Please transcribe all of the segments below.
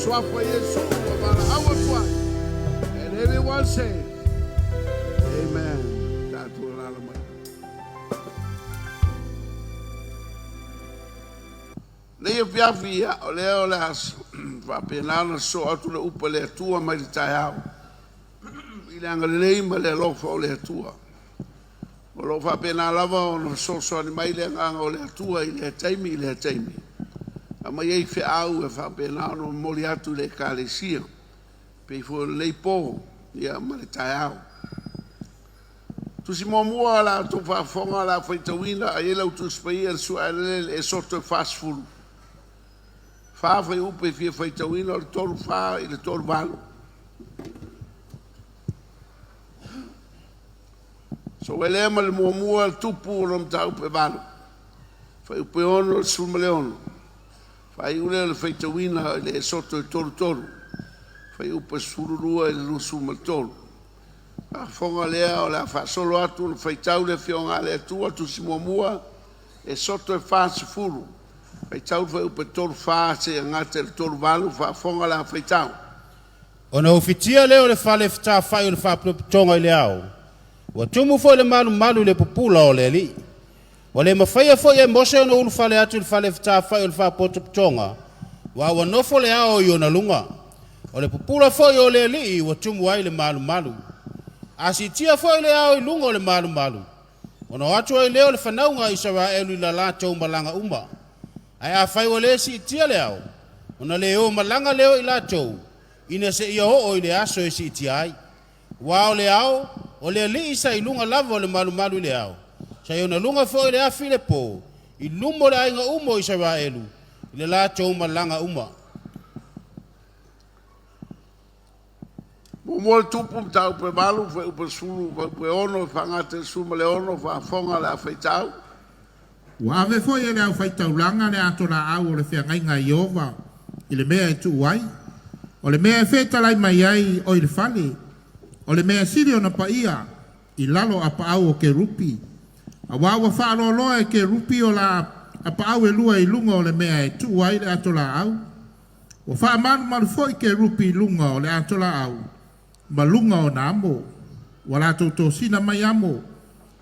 Suafa o Iesu ua valaau atu ai. And everyone say, Amen. Tatou alaala mai. Nei afiafi, ia, o lea o le a faapena ona sosoo atu le upu a le Atua mai le taeao i le agalelei ma le alofa o le Atua. O lo o faapena lava ona fesoasoani mai le Agaga o le Atua i lea taimi i lea taimi, aumai ai feau e faapena ona momoli atu i le Ekalesia, pei foi o lenei po, ia, ma le taeao. Tusi muamua o le a outou faafofoga o le a faitauina, a i ai lau Tusi Paia, le Sue le Esoto e 40. Fa fuaiupu e fia faitauina o le 34 i le 38. Sou lea ma le muamua le tupu o le mataupu e 8, fuaiupu e 6 le 16. Faaiu lea o le faitauina i le Esoto e 33, fuaiupu e 12 i le 23. Faafofoga lea o le a faasolo atu le faitau le Afioga a le Atua, Tusi Muamua, Esoto e 40, faitau le fuaiupu e 34 seia gata i le 38, faafofoga le faitau. Ona ufitia lea o le fale fetafa'i o le Faapotopotoga i le ao, ua tumu foi le malumalu i le pupula o le Alii. Ua le mafaia foi e Mose ona ulufale atu i le fale fetafa'i o le Faapotopotoga, aua ua nofo le ao i ona luga. O le pupula foi o le Alii ua tumu ai le malumalu. A siitia foi le ao i luga o le malumalu, ona o atu ai lea o le fanauga a Isaraelu i la latou malaga uma. Ae afai ua le siitia le ao, ona le o malaga lea o i latou, ina seia oo i le aso e siitia ai. Aua o le ao, o le Alii sa i luga lava o le malumalu i le ao, sa i ona luga foi le afi i le po, i luma o le aiga uma o Isaraelu, i le latou malaga uma. Muamua le tupu mataupu e 8, fuaiupu e 10, fuaiupu e 6 e faagata i le 16, faafofoga le faitau. Ua ave foi e le aufaitaulaga le ato laau o le feagaiga a Ieova i le mea e tuu ai. O le mea e fetalai mai ai o i le fale. O le mea sili ona paia i lalo o apaau o kerupi. Auā ua faaloaloa e kerupi o la apaau e lua i luga o le mea e tuu ai le ato laau. Ua faamalumalu foi kerupi i luga o le ato laau ma luga o na amo. Ua latou tosina mai amo.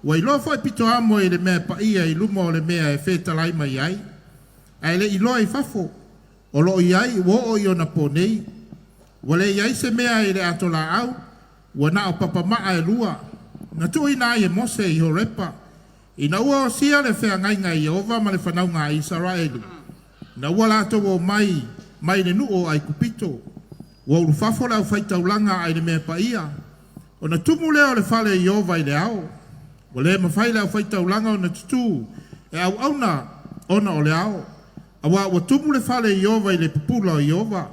Ua iloa foi pito amo i le mea paia i luma o le mea e fetalai mai ai. Ae le iloa i fafo, o loo i ai ua oo i ona po nei. Ua le i ai se mea i le ato laau, ua na o papamaa e lua. Na tuuina ai e Mose i Horepa, ina ua osia le feagaiga i Ieova ma le fanauga a Isaraelu. Na ua latou o mai mai le nuu o Aikupito. Ua ulufafo le aufaitaulaga ai le mea paia. Ona tumu lea o le fale i Ieova i le ao. Ua le mafai le aufaitaulaga ona tutū e auauna ona o le ao. Auā ua tumu le fale i Ieova i le pupula o Ieova.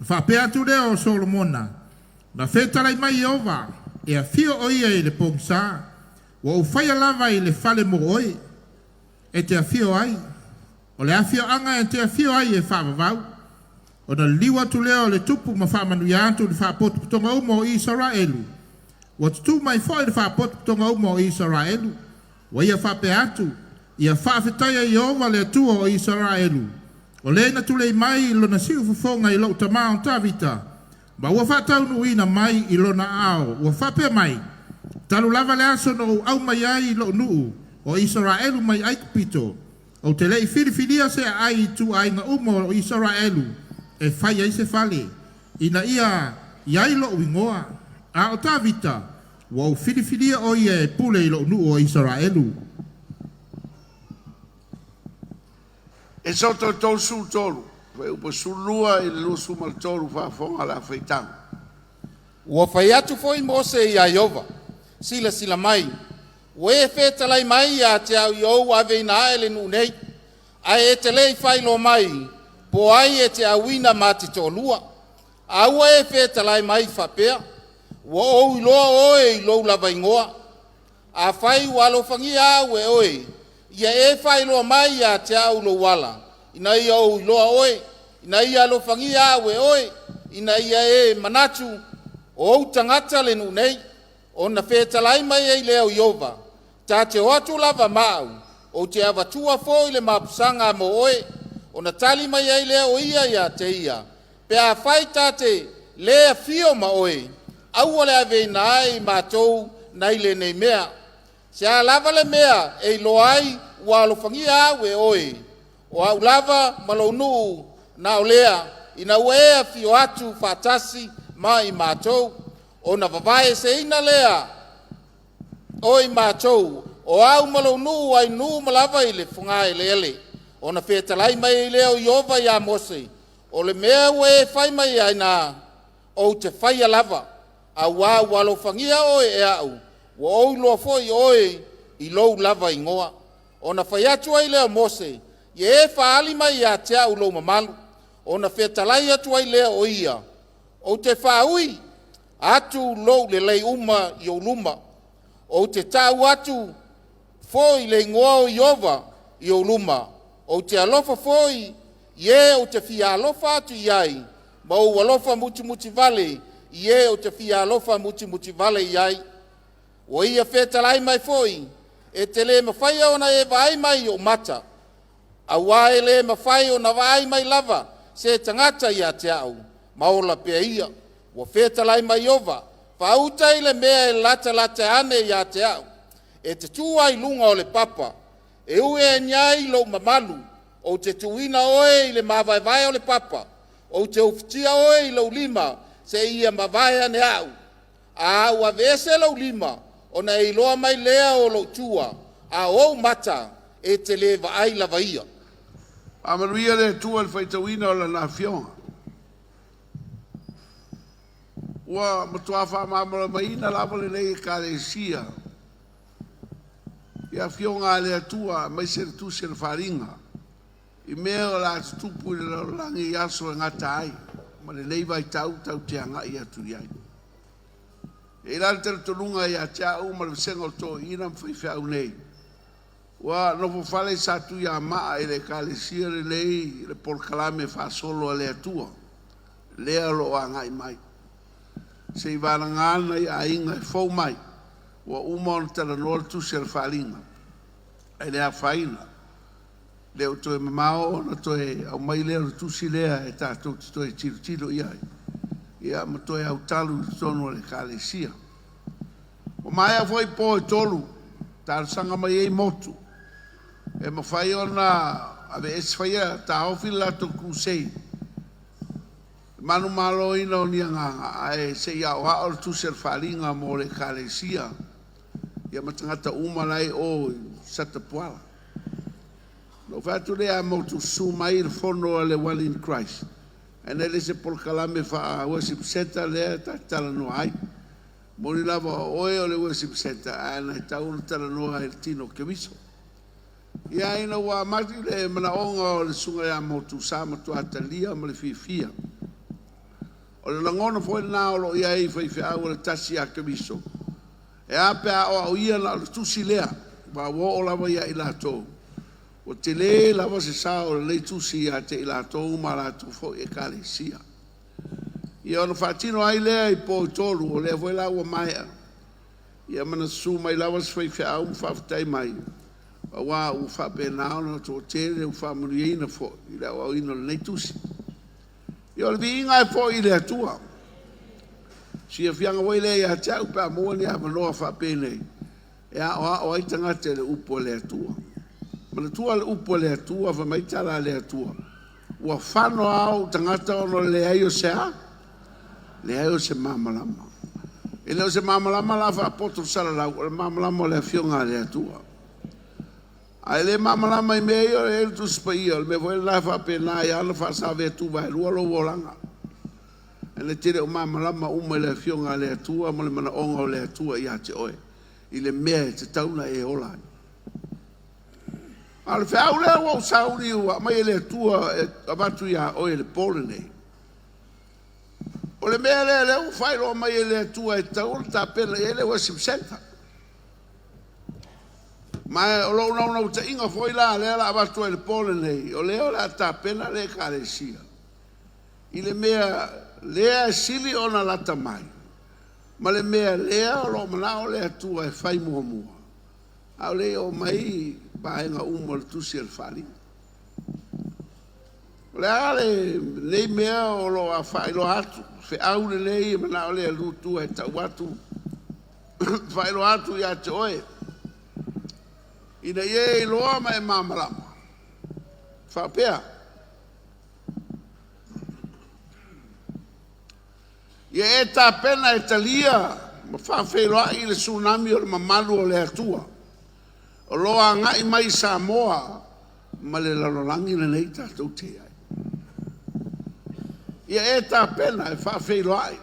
Faapea atu lea o Solomona, na fetalai mai Ieova, e afio o ia i le pogisā. Ua ou faia lava i le fale mo oe, e te afio ai. O le afioaga e te afio ai e faavavau. Ona liliu atu lea o le tupu ma faamanuia atu le faapotopotoga uma o Isaraelu. Ua tutū mai foi le faapotopotoga uma o Isaraelu. Ua ia faapea atu, ia faafetaia Ieova le Atua o Isaraelu. O le na tulei mai i lona siufofoga i lou tamā o Tavita, ma ua faataunuuina mai i lona ao, ua faapea mai, talu lava le aso na ou au mai ai i lou nuu o Isaraelu mai Aikupito, ou te le i filifilia se aai i ituaiga uma o Isaraelu e fai ai se fale, ina ia i ai lou igoa. A o Tavita, ua ou filifilia o ia e pule i lou nuu o Isaraelu. Esoto 33, fuaiupu 12 i le 23, faafofoga le faitau. Ua fai atu foi Mose ia Ieova, silasila mai, ua e fetalai mai ia te au ia ou aveina ae le nuu nei, ae e te le i faailoa mai, po ai e te auina ma te toalua. A ua e fetalai mai faapea, ua ou iloa oe i lou lava igoa. Afai ua alofagia au e oe, ia e faailoa mai ia te au lou ala, ina ia ou iloa oe, ina ia alofagia au e oe, ina ia e manatu o ou tagata le nuu nei, ona fetalai mai ai lea o Ieova, ta te o atu lava ma au, ou te avatua foi le mapusaga mo oe, ona tali mai ai lea o ia ia te ia, Pe afai ta te lē afio ma oe, aua le aveina ai matou nai lenei mea. Se a lava le mea e iloa ai ua alofagia au e oe, o au lava ma lou nuu na o lea, ina ua e afio atu faatasi ma i matou, ona vavaeeseina lea o i matou, o au ma lou nuu ai nuu ma lava i le fogaeleele. Ona fetalai mai ai lea o Ieova ia Mose, o le mea ua e fai mai ai na, ou te faia lava, auā ua alofagia oe e a'u, ua ou iloa foi oe i lou lava igoa. Ona fai atu ai lea o Mose, ia e faaali mai ia te a'u lou mamalu. Ona fetalai atu ai lea o ia, ou te faaui atu lou lelei uma i ou luma. Ou te tau atu foi le igoa o Ieova i ou luma. Ou te alofa foi i e ou te fia alofa atu i ai, ma ou alofa mutimutivale i e ou te fia alofa mutimutivale i ai. Ua ia fetalai mai foi, e te lē mafaia ona e vaai mai i ou mata, auā e lē mafai ona vaai mai lava se tagata ia te a'u ma ola pea ia. Ua fetalai mai Ieova, faauta i le mea e latalata ane ia te a'u, e te tu ai i luga o le papa, e ue ane ai lou mamalu. Ou te tuuina oe i le mavaevae o le papa, ou te ufitia oe i lou lima seia mavae ane a'u. A ou aveese lou lima, ona e iloa mai lea o lou tua, a o ou mata e te lē vaai lava ia. Faamanuia le Atua i le faitauina o Lana Afioga. Ua matua faamalamalamaina lava lenei Ekalesia i Afioga a le Atua aemaise le Tusi a le Faaaliga i mea o le a tutupu i le lalolagi i aso e gata ai ma lenei vaitau tatou te agai atu i ai. E i ai la le talitonuga ia te au ma le vasega o toeaiina ma faifeau nei, ua nofofale i Satuiamaa i le Ekalesia lenei le polokalame faasolo a le Atua lea o lo o agai mai. Seiavagana nai aiga e fou mai, ua uma ona talanoa le Tusi a le Faaaliga, ae le afaina, e le o toe mamao ona toe aumai lea o le tusi lea e tatou te toe tilotilo i ai, ia ma toe autalu i totonu o le Ekalesia. Ua maea foi po e tolu talosaga mai ai motu e mafai ona aveese, faia, taofi le latou crusade, manumaloina o ni agaga, ae se i aoao le Tusi a le Faaaliga mo le Ekalesia ia ma tagata uma la e i o i Satapuala. Na ou fai atu lea ia Motu, susu mai i le fono a le One in Christ, ae le o se polokalame faa-worship center lea ta te talanoa ai. Moni lava o oe o le worship center, ae na tatau ona talanoa i le tino o Keriso. Ia ina ua mati le manaoga o le susuga ia Motu, sa matua talia ma le fiafia. O le lagona foi lena o lo o i ai i faifeau o le tasi ia Keriso, e a pe a aoaoia na o le tusi lea, ma ua oo lava ia i latou, ua tele lava se sao o lenei tusi ia te i latou ma latou foi ekalesia. Ia ona faatino ai lea i po e tolu, o lea foi la ua maea, ia ma na susu mai lava si faifeau ma faafetai mai, aua ua faapena ona toatele ua faamanuiaina foi i le aoaoina o lenei tusi. Ia o le viiga e foi i le Atua. Siafiaga foi lea ia te au pe a maua ni avanoa faapenei e aoao ai tagata i le upu a le Atua. Manatua le upu a le Atua, fai mai tala a le Atua, ua fano lava ou tagata ona o le leai o se a? Leai o se malamalama. E le o se malamalama la faapoto salalau, o le malamalama o le Afioga a le Atua. A e le malamalama i mea ia o i ai le Tusi Paia, o le mea foi lena e faapena ai lava ona faasavea-tuvaelua lou olaga. E te le o malamalama uma i le Afioga a le Atua ma le manaoga o le Atua ia te oe, i le mea e tatau ona e ola ai. A o le feau lea ua ou sauni ua aumai e le Atua e avatu ia oe i le po lenei, o le mea lea lea ua faailoa mai e le Atua e tatau ona tapena i ai le worship center. Ma o lou naunautaiga foi la lea o le a avatu ai i le po lenei, o lea o le a tapena le Ekalesia i le mea lea e sili ona lata mai, ma le mea lea o lo o manao le Atua e fai muamua, a o le i oo mai vaega uma o le Tusi a le Faaaliga. O le a lenei mea o lo o faailoa atu, feau lenei e manao le alu atu e tau atu, faailoa atu ia te oe, ina ia e iloa ma e malamalama, faapea, ia e tapena e talia ma faafeiloai le tsunami o le mamalu o le Atua o lo o agai mai i Samoa ma le lalolagi lenei tatou te i ai. Ia e tapena e faafeiloai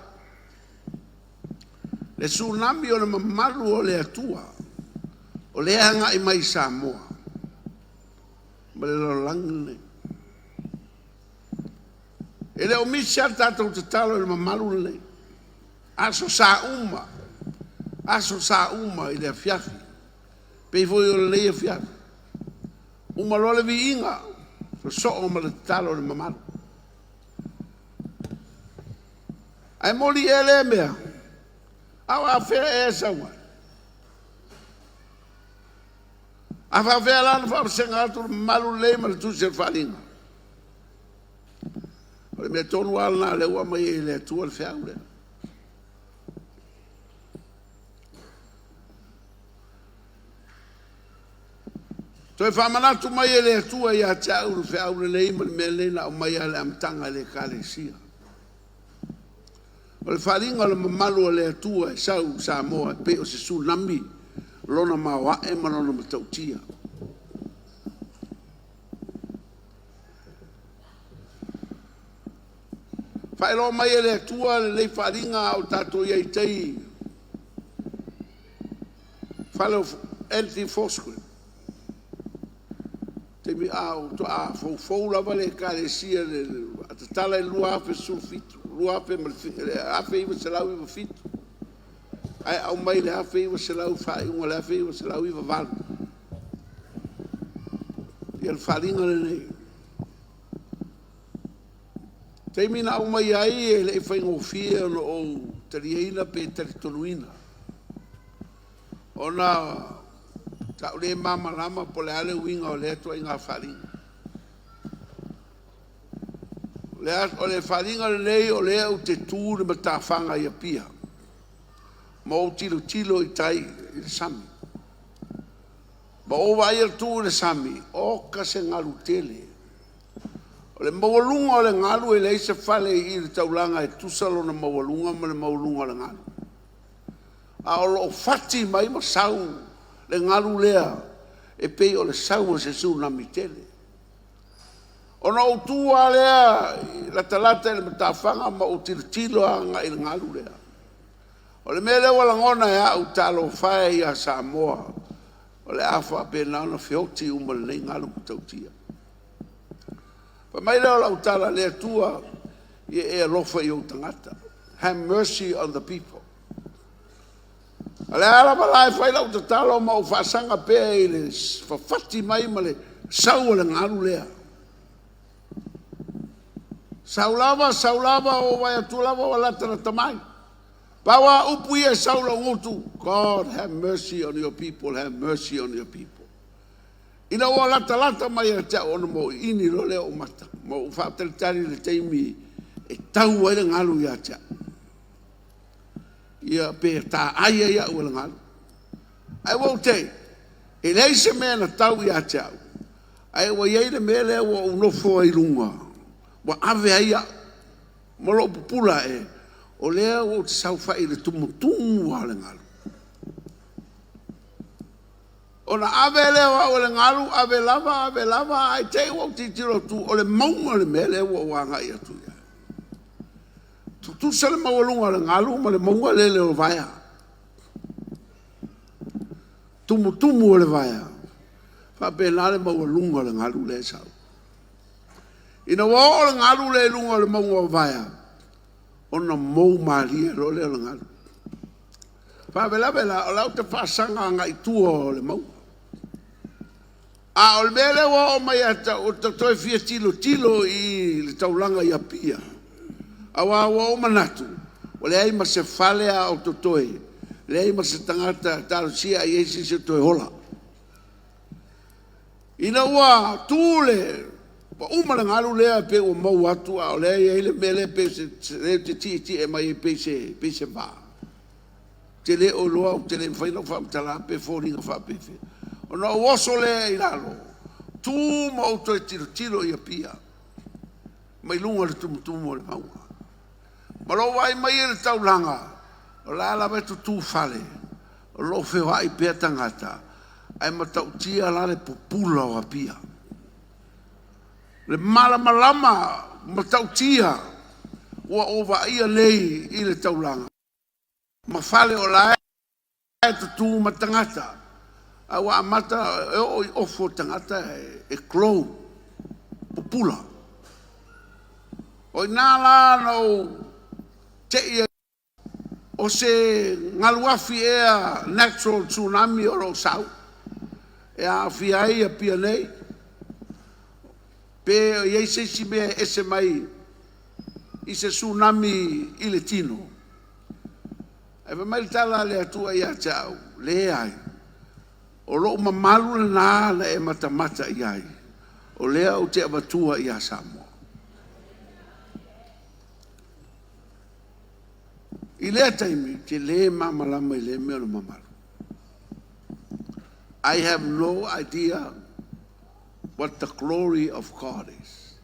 le tsunami o le mamalu o le Atua o lea e agai mai i Samoa ma le lalolagi lenei. E le o misi lava le tatou tatalo i le mamalu lenei. Aso Sa uma, aso Sa uma i le afiafi, pei foi o lenei afiafi. Uma loa le viiga, sosoo ma le tatalo i le mamalu. Ae moli ea lea mea? A o afea ea e sau ai? A faapefea la ona faavasega atu le mamalu lenei ma le Tusi o le Faaaliga? O le mea tonu lava lena o lea ua aumai ai e le Atua le feau lea. Toe faamanatu mai e le Atua ia te au le feau lenei ma le mea lenei na aumai lava i le amataga i le Ekalesia. O le faaaliga o le mamalu o le Atua e sau i Samoa e pei o se tsunami lona maoae ma lona matautia. Faailoa mai e le Atua lenei faaaliga a o tatou i ai i tai fale o LD Foursquare. Taimi a o faatoa foufou lava le Ekalesia, tatala i le 2017, 1997, ae aumai i le 19, faaiuga o le 1998 le faaaliga lenei. O le taimi na aumai ai e le i faigofie ona ou taliaina pe talitonuina, ona sa ou le malamalama po o le a le uiga o lea ituaiga faaaliga. O le faaaliga lenei o lea ou te tu i le matafaga i Apia ma ou tilotilo i tai i le sami. Ma ou vaai atu i le sami, oka se galu tele. O le maualuga o le galu e leai se fale i le taulaga e tusa lona maualuga ma le maualuga o le galu. A o lo o fati mai ma sau le galu lea e pei o le sau o se tsunami tele. Ona ou tu lava lea latalata i le matafaga ma ou tilotilo agai i le galu lea. O le mea lea ua lagona e au, talofa e ia Samoa, o le a faapena ona feoti uma i lenei galu matautia. Fai mai lea o lau tala, “Le Atua, ia e alofa i ou tagata.” Have mercy on the people. O le a lava la e fai lau tatalo ma ou faasaga pea i le fafati mai ma le sau o le galu lea. Sau lava, sau lava, ou vaai atu lava ua latalata mai. Pau lava upu ia e sau i lou gutu, “God have mercy on your people, have mercy on your people.” Ina ua latalata mai ia te au ona mauiini loa lea o ou mata, ma ou faatalitali i le taimi e tau ai le galu ia te au. Ia pe taai ai au e le galu. Ae ua ou te'i, e leai se mea na tau ia te au, ae ua i ai le mea lea ua ou nofo ai i luga, ua ave ai au ma lou pupula ae, o lea ua ou saofai i le tumutumu lava o le galu. Ona ave lea o au e le galu, ave lava, ave lava, ae te i ua ou tilotilo atu, o le mauga le mea lea ua ou agai atu i ai. Tutusa le maualuga o le galu ma le mauga lele o Vaea. Tumutumu o le vaea, faapena le maualuga o le galu lea e sau. Ina ua oo le galu lea i luga o le mauga o Vaea, ona mou malie loa lea o le galu. Faalavelave la, o la ou te faasaga agai i tua o le mauga. A o le mea lea ua oo mai ia te au, ou te toe fia tilotilo i le taulaga i Apia, aua ua ou manatu, ua leai ma se fale a o totoe, leai ma se tagata, talosia ae i ai se isi o toe ola. Ina ua tu le Ua uma le galu lea pei ua mou atu a o lea e i ai le mea lea pei se lea te tietie mai ai pei se pei se vaa. Ou te le o iloa, ou te le mafai ona ou faamatala pe foliga faapefea. Ona ou oso lea i lalo, tu ma ou toe tilotilo i Apia mai luga o le tumutumu o le mauga. Ma lou vaai mai i le taulaga, o la e lava e tutu fale, o lo o feoai pea tagata, ae matautia la le pupula o Apia. Le malamalama matautia ua ou vaaia nei i le taulaga ma fale o la e tutu ma tagata, a ua amata e oo i ofu o tagata e glow, pupula. O i ina la na ou tei ai, o se galuafi ea natural tsunami o lo o sau e aafia ai Apia nei, pe o i ai se isi mea e ese mai i se tsunami i le tino. Ae fai mai le tala a le Atua ia te au, leai, o lou mamalu lena na e matamata i ai, o lea ou te avatua ia Samoa. I lea taimi, ou te le malamalama i lea mea o le mamalu. I have no idea what the glory of God is.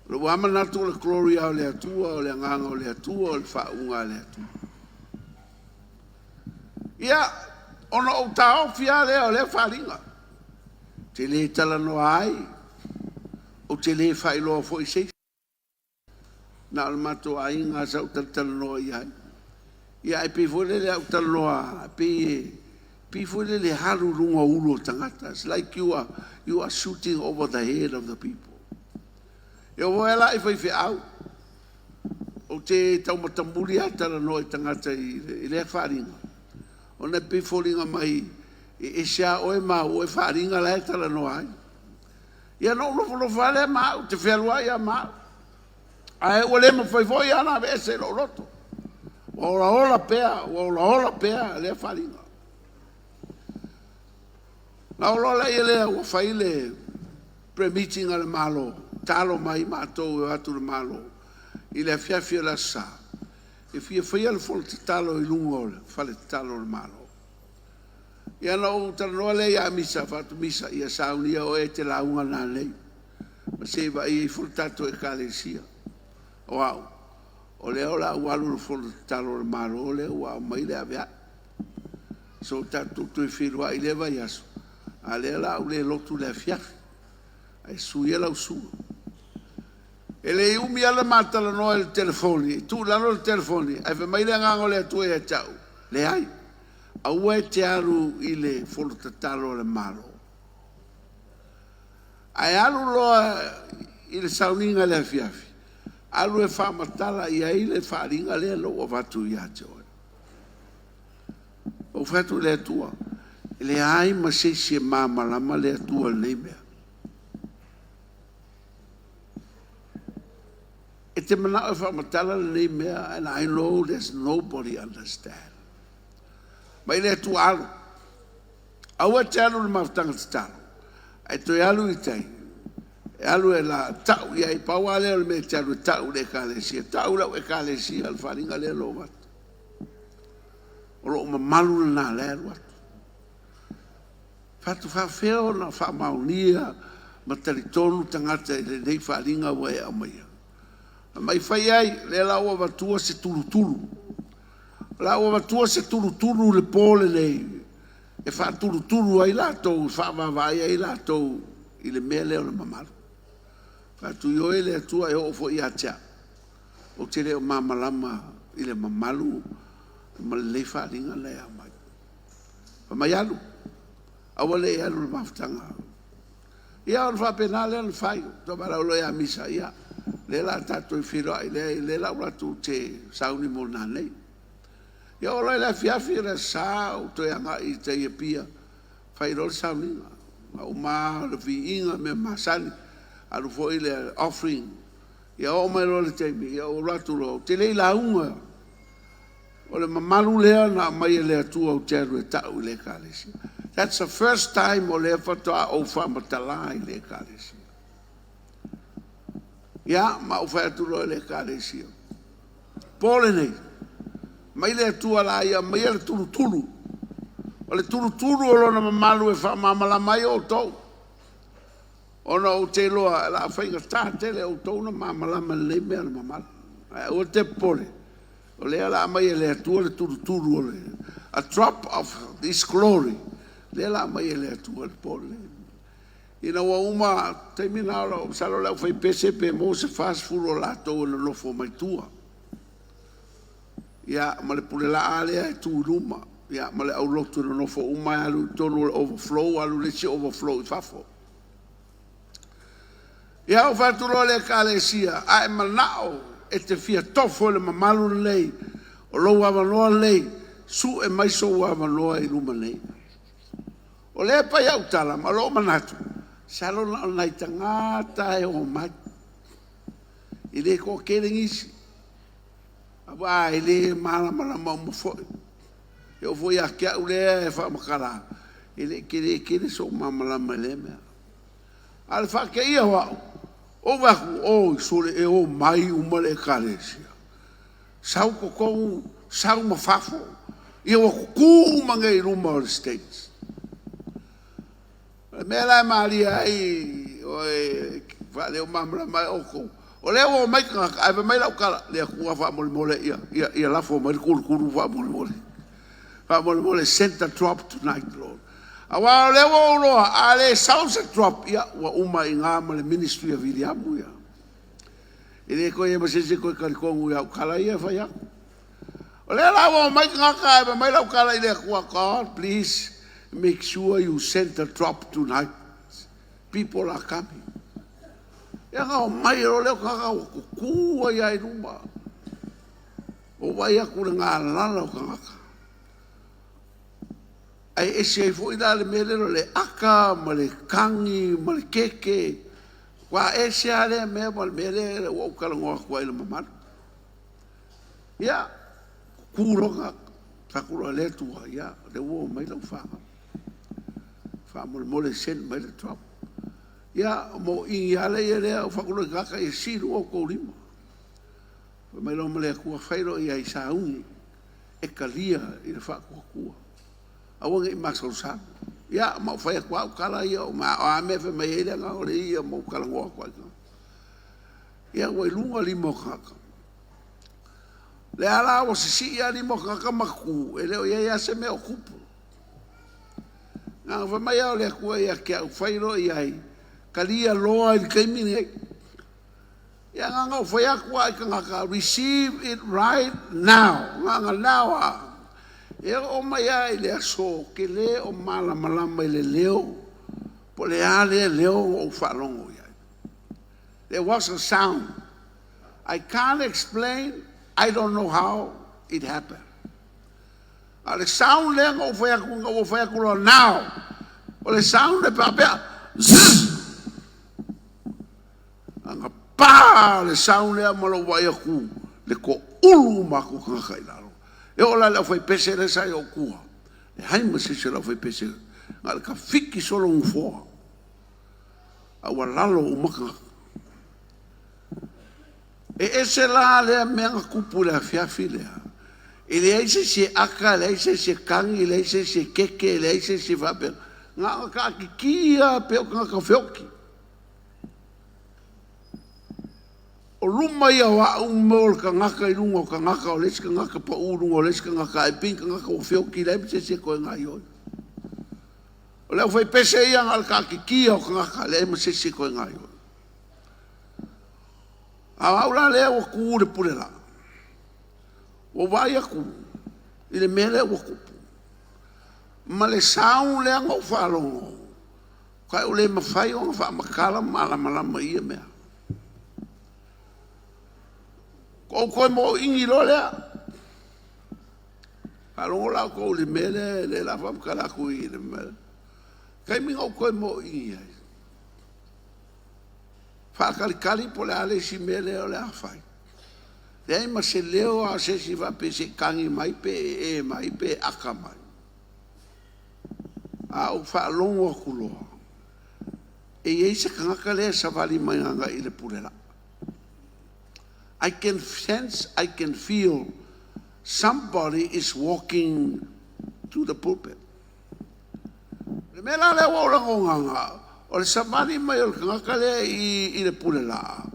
O lou lava manatu o le glory lava o le Atua, o le agaga o le Atua, o le faauuga a le Atua. Ia, ona ou taofi lava lea o lea faaaliga. Ou te le talanoa ai, ou te le faailoa foi i se isi. Na o le matou aiga lava sa ou talatalanoa i ai. Ia ae pei foi lele a ou talanoa, pei pei foi lele e alu i luga o ulu o tagata. It's like you are shooting over the head of the people. E oo foi la i faifeau, ou te taumatamuli lava talanoa i tagata i lea faaaliga, ona e pei e foliga mai e ese lava oe ma au oe faaaliga la e talanoa ai. Ia ona ou nofonofo lava lea ma au, ou te fealuai lava ma au. Ae ua le mafai foi lava ona aveese i lou loto. Ua olaola pea, ua olaola pea lea faaaliga. Na oo loa lea ua fai le pre-meeting a le Malo, talo mai matou e o atu i le Malo i le afiafi o le Aso Sa, e fia faia le fono tatalo i luga o le fale tatalo o le Malo. Ia ona ou talanoa lea ia Misa, fai atu, Misa, ia saunia oe e te lauga nanei, ma se i vaai ifo le tatou Ekalesia. O au, o lea o le a ou alu i le fono tatalo a le Malo lea ua aumai le avea'i. So tatou toe feiloai i lea vaiaso, a o lea o le a ou le lotu i le afiafi, ae susu ia lau susuga. E le i umi lava le ma talanoa i le telefoni, tuu i lalo le telefoni, ae fai mai le Agaga o le Atua ia te au, leai, aua e te alu i le fono tatalo a le Malo. Ae alu loa i le sauniga i le afiafi, alu e faamatala i ai le faaaliga lea na ou avatu ia te oe. Ou fai atu i le Atua, e leai ma se isi e malamalama le Atua i lenei mea. E te manao e faamatala lenei mea, and I know there's nobody understand. Mai le Atua alu. Aua e te alu i le mafutaga tatalo, ae toe alu i tai, e alu e la tau i ai, pau lava lea o le mea e te alu e tau i le ekalesia, tau i lau ekalesia le faaaliga lea na ou avatu. O lou mamalu lena lea e alu atu. Fai atu, faapefea ona faamaonia ma talitonu tagata i lenei faaaliga ua e aumaia? Fai mai, fai ai, lea la ua avatua se tulutulu. O la ua avatua se tulutulu i le po lenei e faatulutulu ai latou, e faavaavaai ai latou i le mea lea o le mamalu. Fai atu, ioe le Atua e oo foi ia te au, ou te le o malamalama i le mamalu ma lenei faaaliga na e aumai. Fai mai, alu, aua ne i alu i le mafutaga. Ia ona faapena lea ona fai. Ou valaau loa ia Misa, ia, lea o le a tatou feiloai, lea o le a ou alu atu ou te sauni mo nanei. Ia oo loa i le afiafi o le Aso Sa ou toe agai i tai i Apia, fai loa le sauniga. Na uma lava o le viiga, mea masani, alu foi le offering. Ia oo mai loa i le taimi, ia ou alu atu loa, ou te le i lauga. O le mamalu lea na aumai e le Atua ou te alu e tau i le Ekalesia. That's the first time o lea faatoa ou faamatala i le ekalesia. Ia, ma ou fai atu loa i le ekalesia, po lenei, mai le Atua la ia aumaia le tulutulu, o le tulutulu o lona mamalu e faamalamalama ai outou, ona ou te iloa o le a faigata tele outou ona malamalama i lenei mea o le mamalu. Ae aua te popole, o lea o le a aumai e le Atua le tulutulu o le a drop of His glory, lea o le a aumai e le Atua i le po lenei. Ina ua uma, taimi na o masalo o le aufaipese pe maua se 40 o latou e nonofo mai tua. Ia, ma le pulelaa lea e tu i luma, ia, ma le aulotu e nonofo uma e alu i totonu o le overflow, alu i le isi overflow i fafo. Ia, ou fai atu loa i le ekalesia, a e manao e te fia tofo i le mamalu lenei, o lou avanoa lenei, sue mai sou avanoa i luma nei. O lea e pai au tala ma lou manatu, masalo na o nai tagata e omai, e le toatele nisi, aua e le malamalama uma foi. E oo foi ia te au lea e faamatala, e le i tele tele sou malamalama i lea mea. A o le faateia o au, ou vaai atu, oi sole, e omai uma le ekalesia. Sau totonu, sau ma fafo, ia ua tutu uma nei i luma o le stage. O le mea la e malie ai, e faaleo malamalama ai outou, o lea ua omai tagata, ae fai mai lau tala, le Atua faamolemole ia lafo mai le tulutulu faamolemole. Faamolemole, send the drop tonight, Lord. Aua o lea ua ou iloa, a le sau se drop, ia ua uma ai i ina ma le ministry a Viliamu ia. E le toe i ai ma se isi e toe talitonu i au tala ia e fai atu. O lea la ua omai tagata ae fai mai lau tala i le Atua, God, please make sure you send the drop tonight. People are coming. Ia na omai loa lea o tagata ua tutu ai lava i luma. Ua ou vaai atu i le galala o tagata. Ae ese ai foi la le mea lea o le aka ma le kagi ma le keke. Ua ese lava lea mea ma le mea lea ua ou talanoa atu ai i le mamalu. Ia, tutu loa tagata. Fai atu loa, le Atua, ia, o lea ua omai lau fanau. Faamolemole send mai le drop. Ia, mōʻī lava lea, ou fai atu loa i tagata, ia sii i luga outou lima. Fai mai loa ma le Atua, fai loa i ai, sauni e talia i le faatuatua. Aua ne i masalosalo. Ia, ma ou fai atu lava au tala ia, o a mea e fai mai ai le Agaga o le Alii ma ou talanoa atu ai. Ia, ua i luga lima o tagata. Lea la ua sisii lava lima o tagata ma tutu, e le o i ai lava se mea o tupu. Na ona fai mai lava o le Atua ia te au, fai loa i ai, talia loa i le taimi lenei. Ia na ona ou fai atu lava i tagata, receive it right now. Na ona now lava. E oo mai lava i le aso, ou te le o malamalama i le leo, po o le a lea leo na ou faalogo i ai. There was a sound. I can't explain, I don't know how it happened. A o le sound lea na ou fai atu, na ou fai atu loa now. O le sound e faapea, zzz. Ana pa le sound lea ma lou vaai atu le toulu uma atu o tagata i lalo. E oo la i le aufaipese lea sa i ou tua, leai ma se isi o le aufaipese, na o le tafiti solo o nofoa, a ua lalo uma tagata. E ese la lea mea na tupu i le afiafi lea, e leai se isi e aka, e leai se isi e kagi, e leai se isi e keke, e leai se isi e faapea, na ona taatiti lava pei o tagata feoti. O luma ia o au mo le tagata i luga o tagata, o le isi tagata pau i luga o le isi tagata, ae pei ni tagata ua feoti, leai ma se isi e toe gaoioi. O le aufaipese ia na o le taatitia o tagata, leai ma se isi e toe gaoioi. A o au la lea ua tu i le pulelaa, ua ou vaai atu i le mea lea ua tupu, ma le sound lea na ou faalogo, matuai ou le mafai ona faamatala malamalama i ia mea. Ou toe mōʻihi loa lea. Faalogo la outou i le mea lea, lea o le a faamatala atu i le mea. Taimi na ou toe mōʻihi ai, faatalitali po o le a le isi mea lea o le a fai. Leai ma se leo lava o se isi faapea se i tagi mai pe ee mai pe aka mai. A ou faalogo atu loa, e i ai se tagata lea e savali mai agai i le pule laa. I can sense, I can feel somebody is walking to the pulpit. Le mea la lea ua ou lagonaga, o le savali mai o le tagata lea i le pule laa,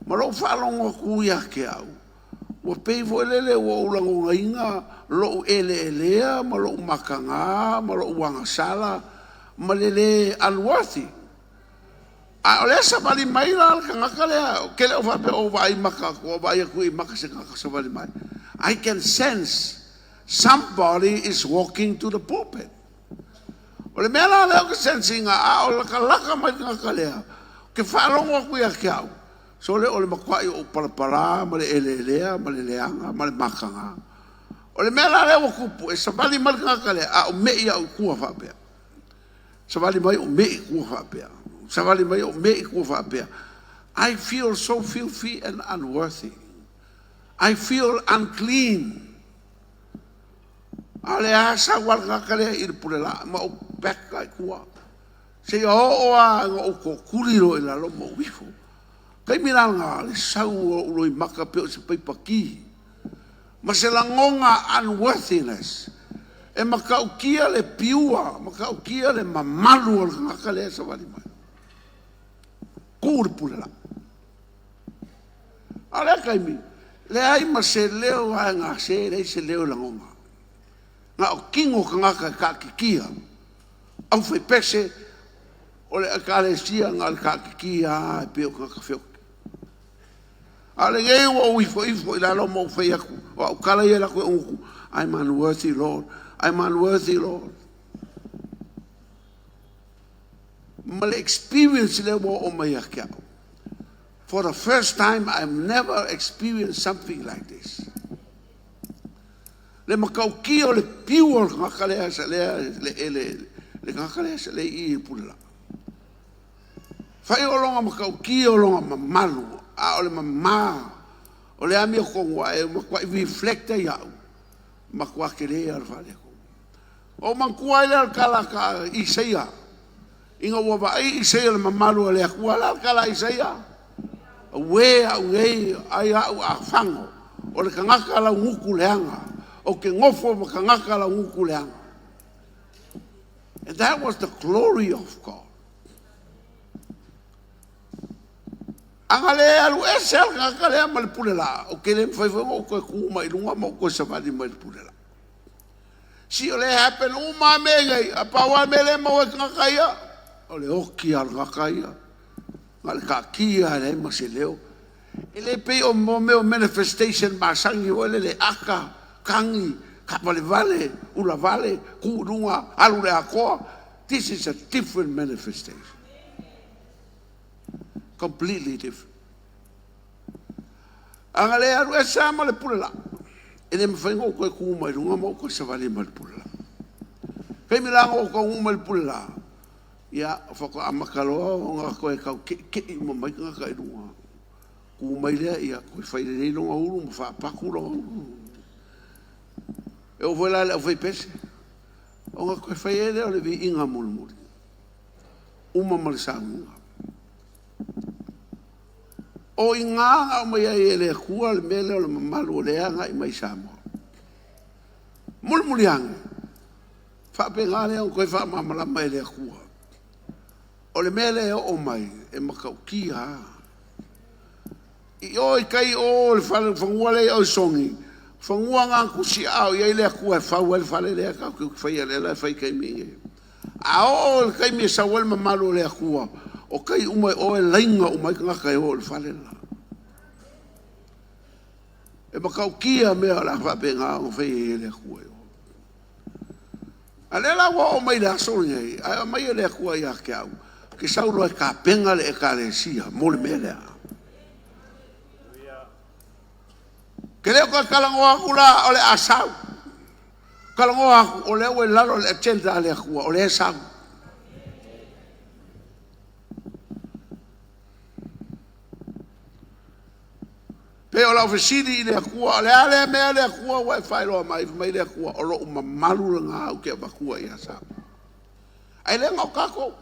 ma lou faalogo atu ia te au, ua pei foi lele ua ou lagonaina lou eleelea ma lou mataga ma lou agasala ma le le unworthy. A o lea e savali mai la le tagata lea, ou te le o faapea o vaai maka atu, o vaai atu i maka se tagata savali mai. I can sense somebody is walking to the pulpit. O le mea la lea ou te sense ina, a o latalata mai le tagata lea, ou te faalogo atu ia te au, sole o le matuai ou palapala ma le eleelea ma le leaga ma le mataga. O le mea la lea ua tupu, e savali mai le tagata lea, a o mei au i tua faapea. Savali mai o mei i tua faapea. Savali mai o mei i tua faapea. I feel so filthy and unworthy. I feel unclean. A o le a sau lava le tagata lea i le pule laa ma ou back lava i tua. Seia oo lava ina ou tootuli loa i lalo ma ou ifo. Taimi la lena, le sau o lou loimata pei o se paipa ki. Ma se lagona unworthiness. E matautia le piua, matautia le mamalu o le tagata lea e savali mai. Tu le pule laa. A o lea taimi, leai ma se leo lava e gase, leai se leo e lagona. Na o tino o tagata e taatitia, aufaipese o le Ekalesia na o le taatitia lava e pei o tagata feoti. A o lenei ua ou ifoifo i lalo ma ou fai atu, o au tala ia e alu atu i ou gutu, I'm unworthy, Lord. I'm unworthy, Lord. Ma le experience lea ua oo mai ia te au. For the first time, I've never experienced something like this. Le matautia o le piu o le tagata lea, lea, le, le, le tagata lea sa le i i pule la. Fai o lona matautia o lona mamalu, a o le mamā o le amiotonu a e matuai reflect ai au, matua tele lava o le faaletonu. Ou manatua ai lea o le tala a Isaia, ina ua vaai Isaia i le mamalu o le Atua. O le a le tala a Isaia? Auē au nei, ai au a fago, o le tagata laugutu leaga, ou te nofo ma tagata laugutu leaga. And that was the glory of God. Ana le alu ese le tagata lea ma le pule laa, ou te le mafai foi ona ou toe tu mai i luga ma ou toe savali mai le pule laa. Si o le happen uma mea nei, a pau lava le mea lea e maua ai tagata ia, o le oti lava o le tagata ia. Na o le taatia e leai ma se leo. E le pei o mea o manifestation masani foi lele, ata, tagi, taavalevale, ulavale, tu i luga, alu i le atoa. This is a different manifestation. Completely different. Ana le alu ese lava ma le pule laa, e le mafai ona ou toe tu mai luga ma ou toe savali mai le pule laa. Taimi la na ou taunuu mai le pule laa, ia, faatoa amata loa ona toe tau ke'ike'i uma mai tagata i luga. Tu mai lea, ia, toe fai lelei lona ulu ma faapatu lona ulu. E oo foi la i le aufaipese, ona toe fai ai lea o le viiga mulimuli, uma ma le sauniga. O i ina na aumai ai e le Atua le mea lea o le mamalu o lea e agai mai i Samoa. Mulimuli ane, faapena lea ona toe faamalamalama e le Atua. O le mea lea e oo mai, e matautia lava. I o i tai i o i le fanua lea i o i Sogi, fanua na na tusiaao i ai le Atua e fau ai le fale lea tatou te faia lea la e fai i taimi nei. A oo i le taimi e sau ai le mamalu o le Atua, o tai uma i o e laina uma ai tagata e o i le fale le la. E matautia mea o le a faapena ona fai ai e le Atua i o. A o lea la ua oo mai i le aso lenei, ae aumai e le Atua ia te au, ou te sau loa e tapena le Ekalesia mo le mea lea. Ou te le o toe talanoa atu la o le a sau. Talanoa atu o lea ua i lalo o le agenda a le Atua, o lea e sau. Pei o lau fesili i le Atua, o le a lea mea le Atua ua e faailoa mai? Fai mai le Atua, o lou mamalu lena ou te avatua ia Samoa. Ae le na o kākou.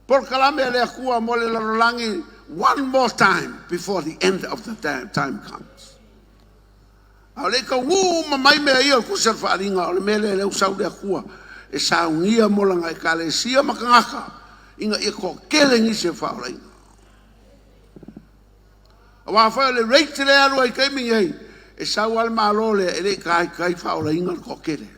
Polokalame a le Atua mo le lalolagi one more time before the end of the time comes. A o le i taunuu uma mai mea ia o le Tusi o le Faaaliga, o le mea lea lea ua sau le Atua e saunia mo lana Ekalesia ma tagata ina ia toatele nisi e faaolaina. Aua foi o le rate lea e alu ai i le taimi nei, e sau lava le Malo lea e le i taitai faaolaina le toatele.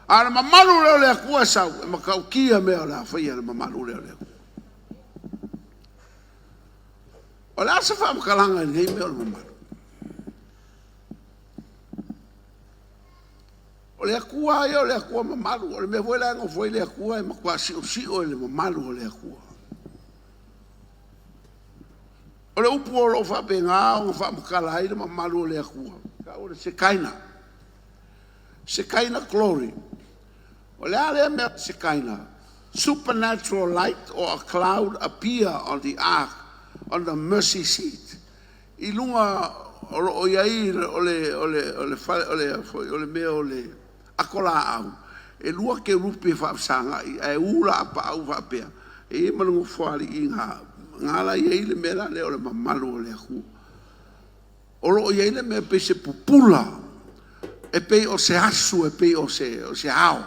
A o le mamalu lea o le Atua e sau, e matautia mea o le a faia e le mamalu lea o le Atua. O le a se faamatalaga i lenei mea o le mamalu? O le Atua lava ia o le Atua mamalu. O le mea foi la e nofo ai le Atua e matua siosio i le mamalu o le Atua. O le upu o lo o faapena ona faamatala ai le mamalu o le Atua, e tau o le Shekinah. Shekinah glory. O le a lea mea Shekinah? Supernatural light or a cloud appear on the ark, on the mercy seat. I luga o lo o i ai o le, o le, o le, fale, o le, foi, o le mea o le ato laau, e lua kerupi e faafesagai ae u lapaau faapea, e i ai ma le nofoalii i ina, na la i ai le mea la lea o le mamalu o le Atua. O lo o i ai le mea pei se pupula, e pei o se asu, e pei o se ao.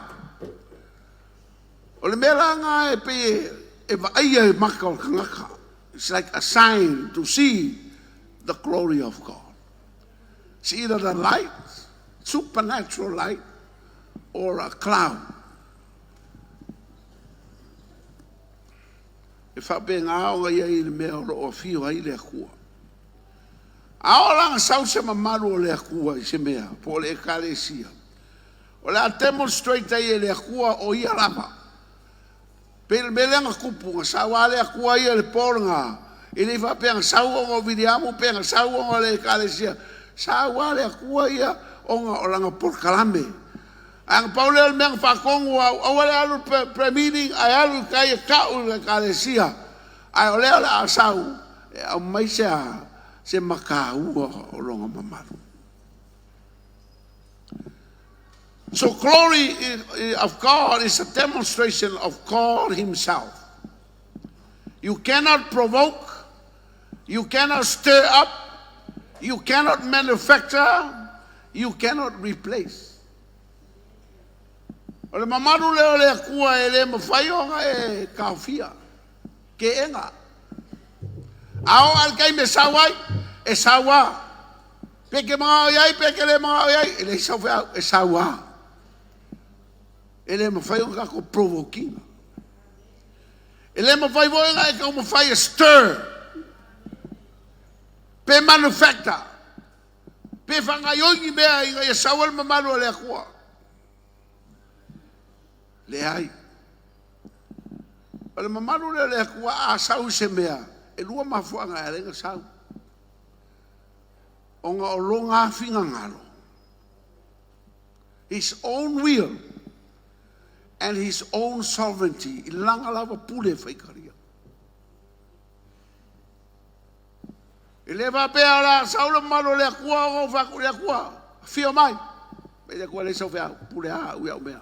O le mea la lena e pei e vaaia e maka o le tagata. It's like a sign to see the glory of God. It's either the light, supernatural light, or a cloud. E faapena ona i ai i le mea o lo o afio ai le Atua. A oo la ina sau se mamalu o le Atua i se mea, po o le Ekalesia, o le a demonstrate ai e le Atua o Ia lava. Pei o le mea lea na tupu, na sau lava le Atua ia i le po lena, e le i faapea na sau ona o Viliamu pe na sau ona o le Ekalesia, sau lava le Atua ia ona o lana polokalame. Ae na pau lea o le mea na faatonu au, aua le alu i le prayer meeting ae alu i tai e tau i le Ekalesia. Ae o lea o le a sau e aumai se a? Se mataua o lona mamalu. So glory of God is a demonstration of God himself. You cannot provoke, you cannot stir up, you cannot manufacture, you cannot replace. O le mamalu lea o le Atua e le mafai ona e taofia. Keega. A oo lava i le taimi e sau ai, e sau lava. Pe ke manao i ai, pe ke le manao i ai, e leai sau feau, e sau lava. E le mafai ona tatou provoke ina. E le mafai foi ona e taumafai e stir, pe manufacture, pe faagaoioi ni mea ina ia sau ai le mamalu o le Atua. Leai. O le mamalu lea o le Atua a sau i se mea, e lua mafuaaga e ala ai ona sau. Ona o lona finagalo, his own will and his own sovereignty, i lana lava pule e faitalia. E le faapea o le a sau le mamalu o le Atua ona ou fai atu i le Atua, afio mai. Fai le Atua, leai sau feau, pule lava au i au mea.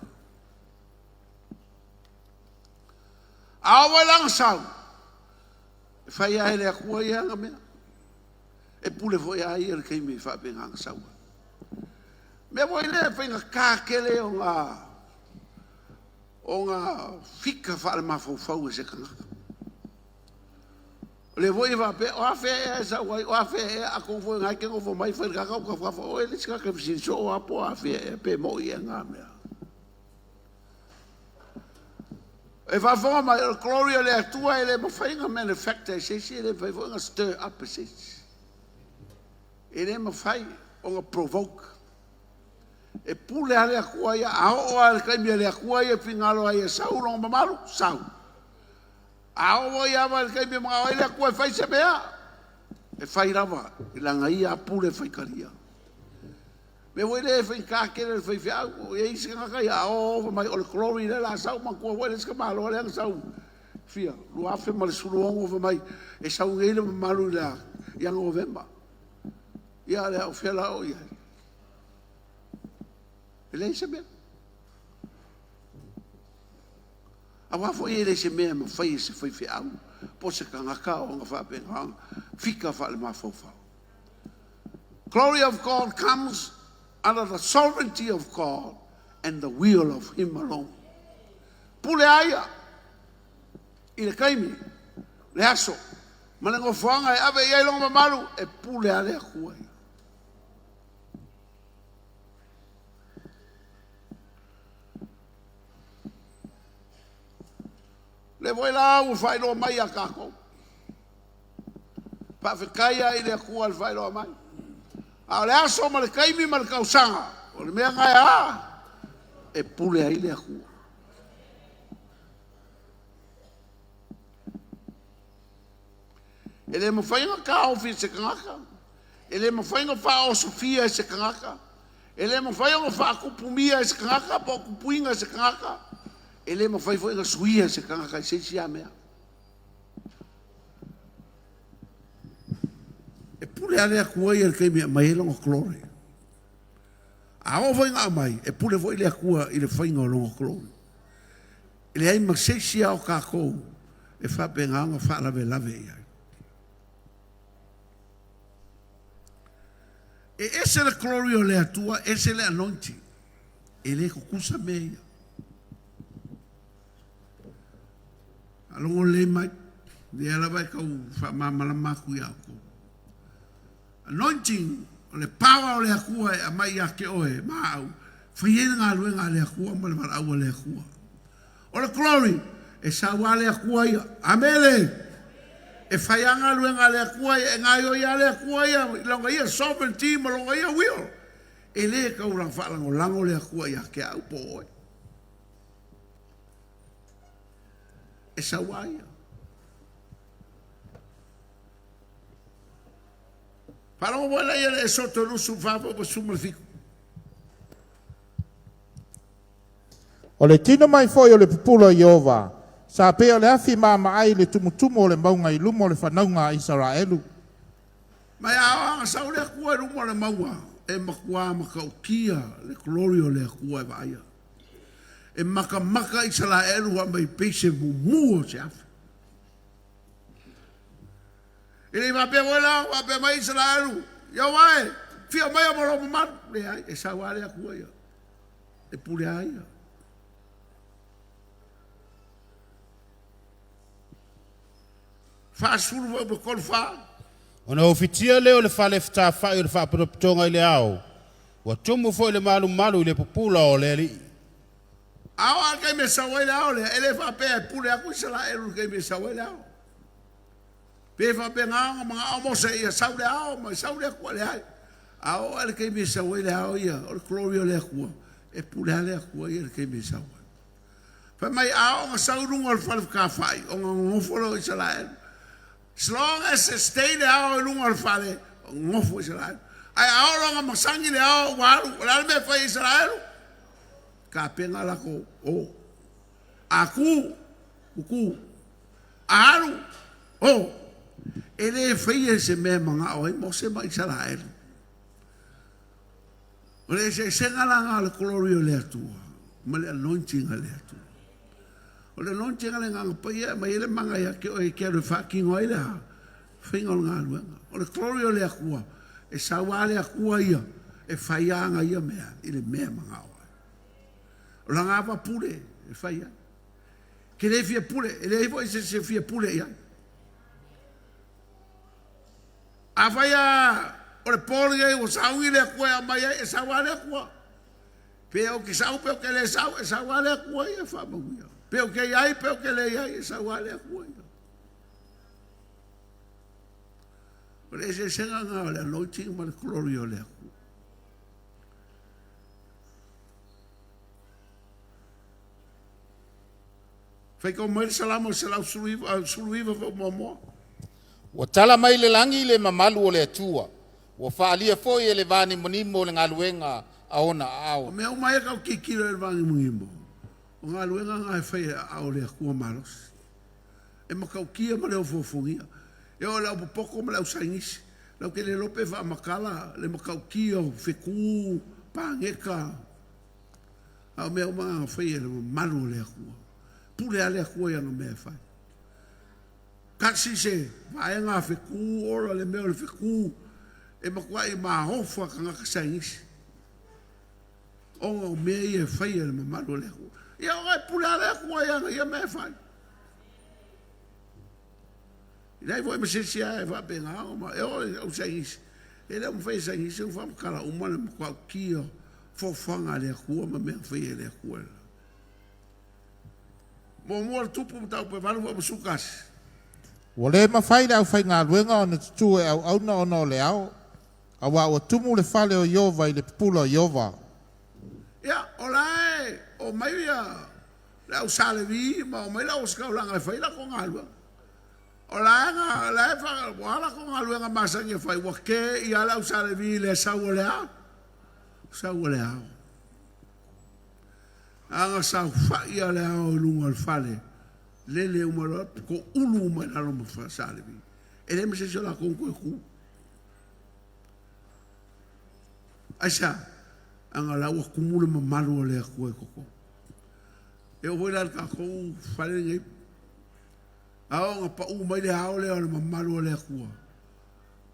A oo mai la ina sau, e fai lava e le Atua ia ana mea. E pule foi lava ia i le taimi e faapena ona sau ai. O le mea foi lea e faigata tele ona fika faalemafaufau e se tagata. O lea foi e faapea, o afea ea e sau ai, o afea ea, atonu foi o lena e te nofo mai fai i le tagata o tafatafa oe le isi tagata e fesili soo lava po o afea ea, pe moni ea na mea. E faafofoga mai, o le glory o le Atua e le mafai ona manufacture e se isi, e le mafai foi ona stir up e se isi. E le mafai ona provoke. E pule lava le Atua ia, a oo lava i le taimi a le Atua ia e finagalo ai e sau lona mamalu, sau. A oo foi lava i le taimi e manao ai le Atua e fai se mea, e fai lava i lana ia pule faitalia. Mea foi lea e faigata tele i le faifeau, e i ai isi tagata ia, a o o fai mai o le glory lea o le a sau, manatua foi le isi tamaloa lea na sau fia, 2016 fai mai e sau nei le mamalu i le a, ia Novema. Ia o fea la o i ai? E leai se mea. Auā foi e le se mea e mafai e se faifeau po o se tagata ona faapena ona fika faale-mafaufau. Glory of God comes under the sovereignty of God and the will of Him alone. Pule a ia i le taimi, le aso, ma le nofoaga e ave i ai lona mamalu, e pule a le Atua ia. O lea foi la ua faailoa mai ia tatou. Faafetai lava i le Atua i le faailoa mai. A o le aso ma le taimi ma le tausaga, o le mea lena e a? E pule ai le Atua. E le mafai ona taofi e se tagata, e le mafai ona faaosofia e se tagata, e le mafai ona faatupumia e se tagata po o tupuina e se tagata, e le mafai foi ona suia e se tagata i se isi lava mea. E pule lava le Atua ia i le taimi e aumai ai Lona glory. A oo foi ina aumai, e pule foi le Atua i le faiga o Lona glory. E leai ma se isi lava o tatou e faapena ona faalavelave i ai. E ese le glory o le Atua, ese le anointing. E le tutusa mea ia. Faalogo lelei mai, lea lava e tau faamalamalama atu ia outou. Anointing, o le power o le Atua e aumai ia te oe ma au, fai ai le galuega a le Atua ma le valaau a le Atua. O le glory, e sau lava le Atua ia. Amene! E fai lava galuega a le Atua ia, e gaoioi lava le Atua ia i lona ia sovereignty ma lona ia will. E le tau faalagolago le Atua ia te au po o oe. E sau lava ia. Faalogo foi laia le Esoto 24 ma 17. O le tino mai foi o le pupula o Ieova, sa pei o le afi maamaai i le tumutumu o le mauga i luma o le fanauga a Isaraelu. Ma e ao sau le Atua i luma o le mauga, e matua matautia le glory o le Atua e vaaia. E makamaka Isaraelu fai mai pei se mumu o se afi. E le i faapea foi la, faapea mai Isaraelu, Ieova e, fia mai o ma lou mamalu. Leai, e sau lava le Atua ia. E pule lava ia. 40 foi ma tolu fa. Ona ufitia lea o le fale fetafa'i o le Faapotopotoga i le ao, ua tumu foi le malumalu i le pupula o le Alii. A oo lava i le taimi e sau ai le ao lea, e le faapea e pule atu Isaraelu i le taimi e sau ai le ao. Pe faapena ona manao Mose ia sau le ao ma sau le Atua, leai. A oo lava i le taimi e sau ai le ao ia, o le glory o le Atua, e pule lava le Atua ia i le taimi e sau ai. Fai mai, a oo ina sau i luga o le fale fetafa'i, ona nonofo lea o Isaraelu. As long as e stay le ao i luga o le fale, nonofo Isaraelu. Ae a oo loa ina masagi le ao ua alu, o le a le mea e fai e Isaraelu? Tapena latou o. A tu, tutu. A alu, o. E le faia se mea e manao ai Mose ma Isaraelu. O le eseesega la lena o le glory o le Atua ma le anointing a le Atua. O le anointing a le Agaga Paia e aumai ai le mana ia te oe e te alu e faatino ai le a? Faiga o le galuega. O le glory o le Atua, e sau lava le Atua ia e fai ana ia mea i le mea e manao ai. O lana ava pule e fai ai. Ke le fia pule, e leai foi se isi e fia pule i ai. Afai lava o le po lenei ua sauni le Atua e aumai ai, e sau lava le Atua. Pe ou te sau pe ou te le sau, e sau lava le Atua ia e faamanuia. Pe ou te i ai pe ou te le i ai, e sau lava le Atua ia. O le eseesega lena o le anointing ma le glory o le Atua. Faitau mai le Salamo 119 foi muamua. Ua tala mai le lagi le mamalu o le Atua, ua faaalia foi e le vanimonimo le galuega a ona O aao. mea uma ia tau tilotilo i le vanimonimo, o galuega na e fai e aao o le Atua malosi. E matautia ma le ofoofogia. E oo i le au popoto ma le au saienisi, latou te le iloa pe faamatala le matautia o fetu, paneta, a o mea uma na na fai e le mamalu o le Atua. Pule lava le Atua i ana mea e fai. Tasi se vaega a fetu ola le mea o le fetu e matuai maofa tagata Sainisi ona o mea ia e faia e le mamalu o le Atua. Ia ona e pule lava le Atua i ana ia mea e fai. E leai foi ma se isi e faapena ona ma, e oo i au Sainisi, e le o mafai e Sainisi ona faamatala uma le matautia o foafoaga a le Atua ma mea na faia e le Atua. Muamua le tupu mataupu e 8 foi ma 11. Ua le mafai le aufaigaluega ona tutū e auauna ona o le ao, auā ua tumu le fale o Ieova i le pupula o Ieova. Ia, o la e omai ia le au Sa Levi ma omai le au ositaulaga e fai latou galuega. O la e na, la e fa, ua a latou galuega masani e fai, ua ke ia le au Sa Levi i le sau o le a? Sau o le ao. Aga saofai a le ao i luga o le fale, lele uma loa, toulu uma i lalo ma Sa Levi. E leai ma se isi o latou na toe tu. Aisea? Aga o la ua tumu le mamalu o le Atua i totonu. E oo foi la i le tatou fale lenei, a oo ina pau mai le ao lea o le mamalu o le Atua,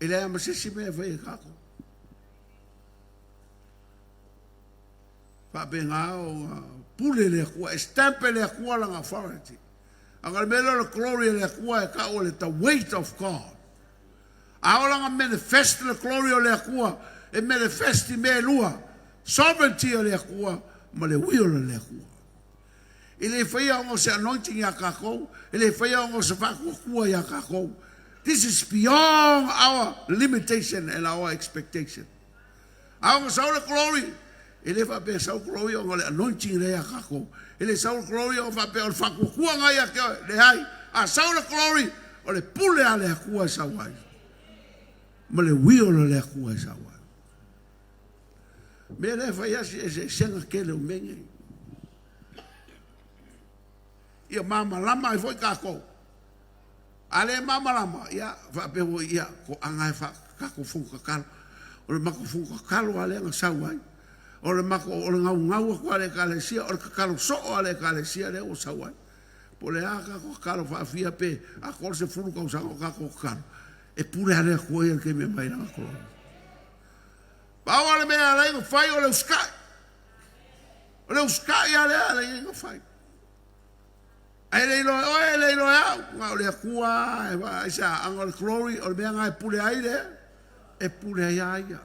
e leai lava ma se isi mea e fai e tatou. Faapena ona pule le Atua, e stamp e le Atua lana authority. Aga o le mea lea o le glory a le Atua e tau o le the weight of God. A oo la ina manifest le glory o le Atua, e manifest i mea e lua, sovereignty o le Atua ma le will o le Atua. E le faia ona o se anointing ia tatou, e le faia ona o se faatuatua ia tatou. This is beyond our limitation and our expectation. A ona sau le glory, e le faapea sau glory ona o le anointing lea ia tatou. E le sau le glory ona faapea o le faatuatuaga ia te oe. Leai, a sau le glory, o le pule a le Atua e sau ai. Ma le will o le Atua e sau ai. Mea lea e fai lava si eseesega tele o mea nei. Ia malamalama ai foi tatou. A le malamalama, ia, faapea foi, ia, toaga e fa, tatou fono tatalo. O le matou fono tatalo lava lea na sau ai. O le matou, o le naunau atu a le Ekalesia, o le tatalo soo a le Ekalesia lea ua sau ai. Po o le a tatou tatalo faafia pe atoa le 10 tausaga o tatou tatalo, e pule lava le Atua ia i le taimi e aumai ai Lana glory. Pau lava le mea e ala ai ona fai o le usitai. O le usitai lava lea e ala ai ona fai. Ae le iloa e oe, e le iloa e au, na o le Atua lava e vaai se aaga o le glory, o le mea lena e pule ai le, e pule ai a ia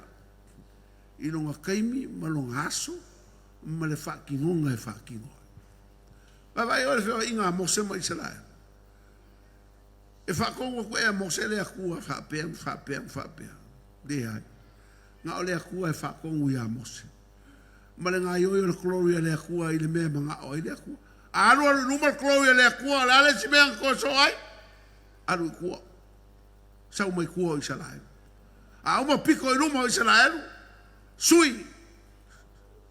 i lona taimi ma lona aso ma le faatinoga e faatino ai. Vaavaai oe le feoaiga a Mose ma Isaraelu. E faatonu atu ea e Mose le Atua faapea ma faapea ma faapea? Leai. Na o le Atua e faatonu ia Mose. Ma le gaoioi o le glory a le Atua i le mea e manao ai le Atua. A alu alu i luma le glory a le Atua, o le a le isi mea na toe soo ai? Alu i tua. Sau mai tua o Isaraelu. A uma piko i luma o Isaraelu, sui,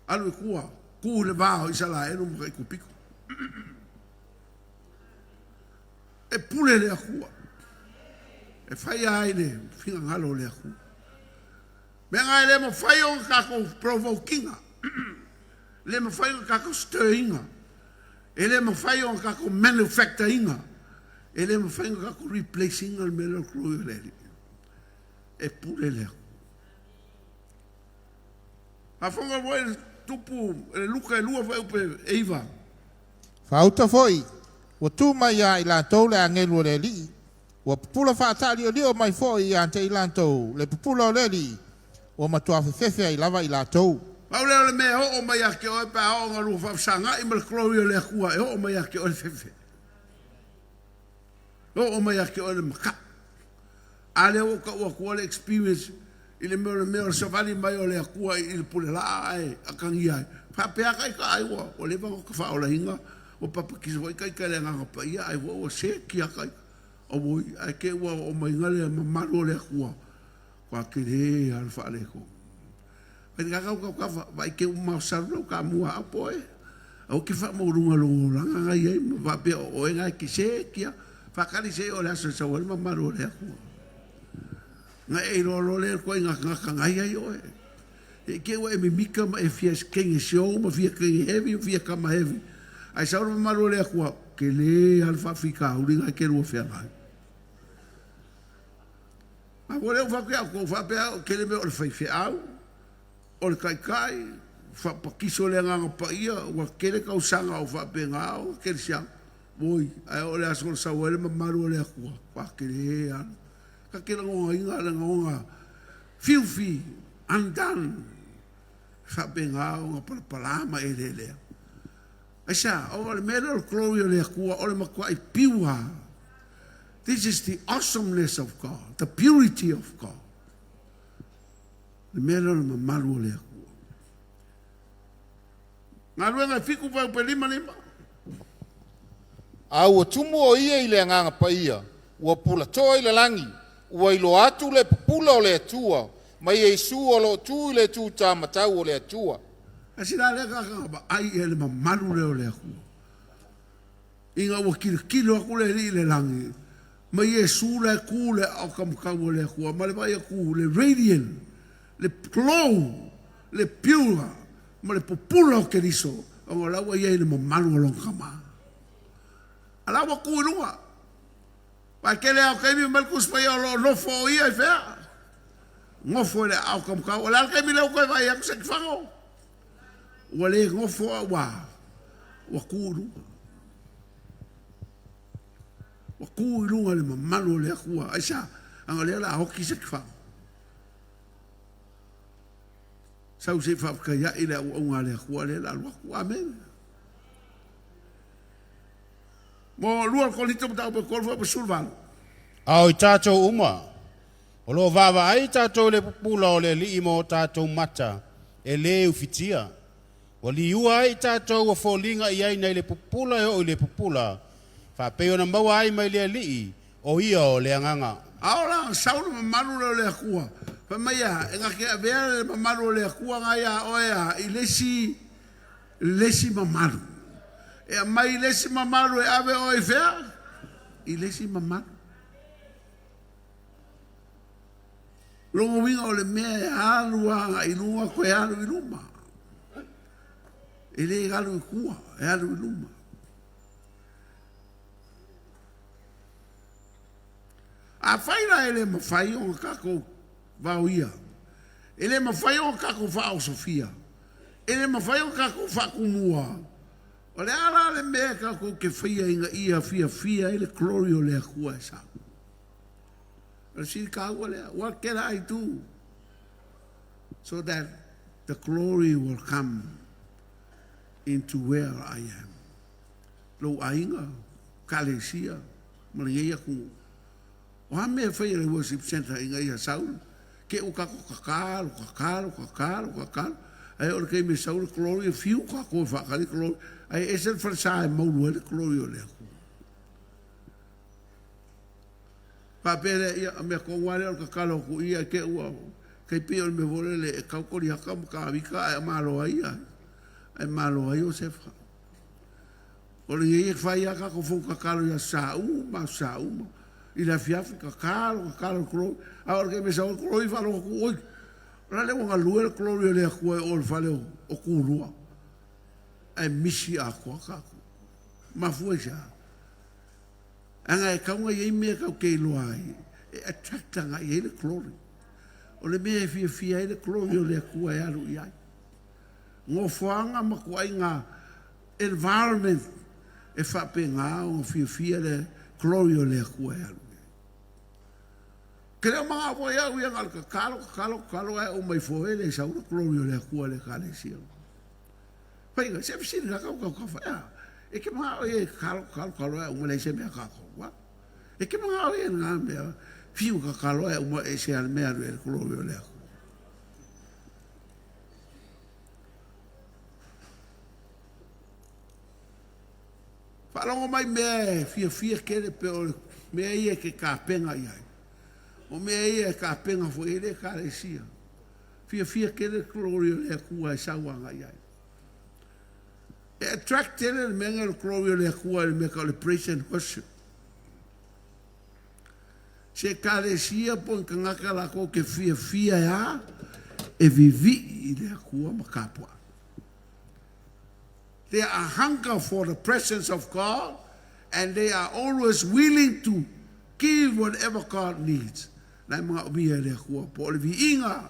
alu i tua, tu i le va o Isaraelu ma Aikupito. E pule le Atua. E faia ai le finagalo o le Atua. Mea na e le mafai ona tatou provoke-ina, le mafai ona tatou stir-ina, e le mafai ona tatou manufacture-ina, e le mafai ona tatou replace-ina le mea lea o le glory o le Alii. E pule le Atua. Faafofoga foi le tupu le Luka e 2 fuaiupu e 9. Faauta foi, ua tu mai ia i latou le agelu o le Alii, ua pupula faataaliolio mai foi ia te i latou le pupula o le Alii, ua matua fefefe ai lava i latou. Pau lea o le mea e oo mai ia te oe pe a oo ina lua faafesagai ma le glory o le Atua, e oo mai ia te oe le fefe. E oo mai ia te oe le makaʻu. A lea ua ou tau atua le experience i le mea o le mea o le savali mai o le Atua i le pule laa ae atagia ai. Faapea ka ita ai ua ua leva ona faaolaina, ua papakisa foi ka ita i le Agaga Paia ai foi ua seki a ka ita. Auoi, ae te i ua oo mai le mamalu o le Atua, kua tele lava le faaletonu. Vai ka kau kau kafa, vai ke uma salu lau ka mua au po e. Au ke faamauluga lou olaga ngai ai ma faapea o oe ngai ke sekia. Faakali se i o le aso e sau ai le mamalu o le Atua. Nga e iloa loa lea koe i ngakangaka ngai ai oe. E ke ua e mimika ma e fia kenge sio ma fia kenge heavy ma fia kama heavy. Ai sau le mamalu o le Atua. tele lava le faafitauli lena e te lua feagai. A ua le ou faapea atu, faapea au, tele mea o le faifeau, o le taitai, faapatiso le Agaga Paia, ua tele tausaga o faapena ona kerisiano. Oi, ae oo i le aso na sau ai le mamalu o le Atua, ua tele lava. Ta te lagonaina le lagona filthy, undone, e faapena ona palapala ma eleelea. Aisea? Ona o le mea lea o le glory o le Atua, o le matuai pure lava. This is the awesomeness of God, the purity of God. Le mea lea o le mamalu o le Atua. Galuega e 7 fuaiupu e 5 5. A ua tumu o ia i le Agaga Paia, ua pulatoa i le lagi, ua iloa atu le pupula o le Atua, ma Iesu o lo o tu i le itutā matau o le Atua. A sila lea tagata na vaai i ai le mamalu lea o le Atua, ina ua tilotilo atu le Alii i le lagi, ma Iesu la e tu i le aao taumatau o le Atua, ma le vaai atu, le radiant, le glow, le pure, ma le pupula o Keriso, ona o la ua i ai le mamalu o Lona Tama. A la ua tu i luga. Aua e tele lava o taimi fai mai le Tusi Paia o lo o nofo o ia i fea? Nofo i le aao taumatau. O le a le taimi lea ua toe vaai atu Setifano? Ua le nofo a ua ua tu i luga. Ua tu i luga le mamalu o le Atua. Aisea? Leaga o lea o le a oti Setifano. Sau se i faafetai ai le auauna a le Atua lea o le a alu atu. Amene. Mo 2 Korinito mataupu e 3 fuaiupu 18. A o i tatou uma, o lo o vaavaai tatou i le pupula o le Alii ma o tatou mata e lē ufitia, ua liua ai i tatou ua foliga i ai nai le pupula e oo i le pupula, faapei ona maua ai mai le Alii, o ia o le Agaga. A o la sau le mamalu lea o le Atua, fai mai a, e na te avea le mamalu o le Atua na ia oe a i le isi, le isi mamalu. E aumai le isi mamalu e ave oe i fea? I le isi mamalu. Lona uiga o le mea e alu agai i luga toe alu i luma. E le alu i tua, e alu i luma. Afai la e le mafai ona tatou vaoia, e le mafai ona tatou faaosofia, e le mafai ona tatou faatumua, o le a la le mea tatou te faia ina ia fiafia ai le glory o le Atua e sau? O le fesili taua lea. What can I do so that the glory will come into where I am? Lou aiga, kalesia, ma lenei atunuu. O a mea e fai e le worship centre ina ia sau, ke ua tatou tatalo, tatalo, tatalo, tatalo, ae oo i le taimi e sau le glory, e fiu tatou e faatali glory, ae ese le falesa e maulu ai le glory o le Atua. Faapea lea, ia, o mea tonu lava lea o le tatalo atu i ia, te ua, tai pei o le mea foi lele e tau Koliata ma Tavita ae malo ai ia, ae malo ai Iosefa. O lenei e fai lava tatou fono tatalo i aso Sa uma, aso Sa uma. I le afiafi, tatalo, tatalo i le glory. A oo i le taimi e sau ai le glory, faalogo atu, oi, o la le ua galue le glory o le Atua e o i le fale o Tulua. Ae misi atoa tatou. Mafua i se a? Leaga e tatau ona i ai mea tatou te iloa ai e attract agai i ai le glory. O le mea e fiafia ai le glory o le Atua e alu i ai. Nofoaga ma ituaiga environment e faapena ona fiafia le glory o le Atua e alu i ai. Ke le o manao foi au ia na o le tatalo, tatalo, tatalo ae ou mai foi e le sau le glory o le Atua i le Ekalesia. Faiga, se fesili la kau kau kafa, ea, e ke manao ia e tatalo, tatalo, tatalo ae uma leai se mea kakou, wa. E ke manao ia ngā mea, fiu tatalo ae uma e se ale mea alu e le glory o le Atua. Faalogo mai mea e fiafia tele pe o mea ia e te tapena i ai. O mea ia e tapena foi i ai le Ekalesia. Fiafia tele le glory o le Atua e sau agai ai. E attract tele le mea lenei o le glory o le Atua i le mea tau o le praise and worship. Se Ekalesia po o ni tagata latou te fiafia e a? E vivii i le Atua ma tapuai. They are hunger for the presence of God. And they are always willing to give whatever God needs. La e manaomia e le Atua po o le viiga,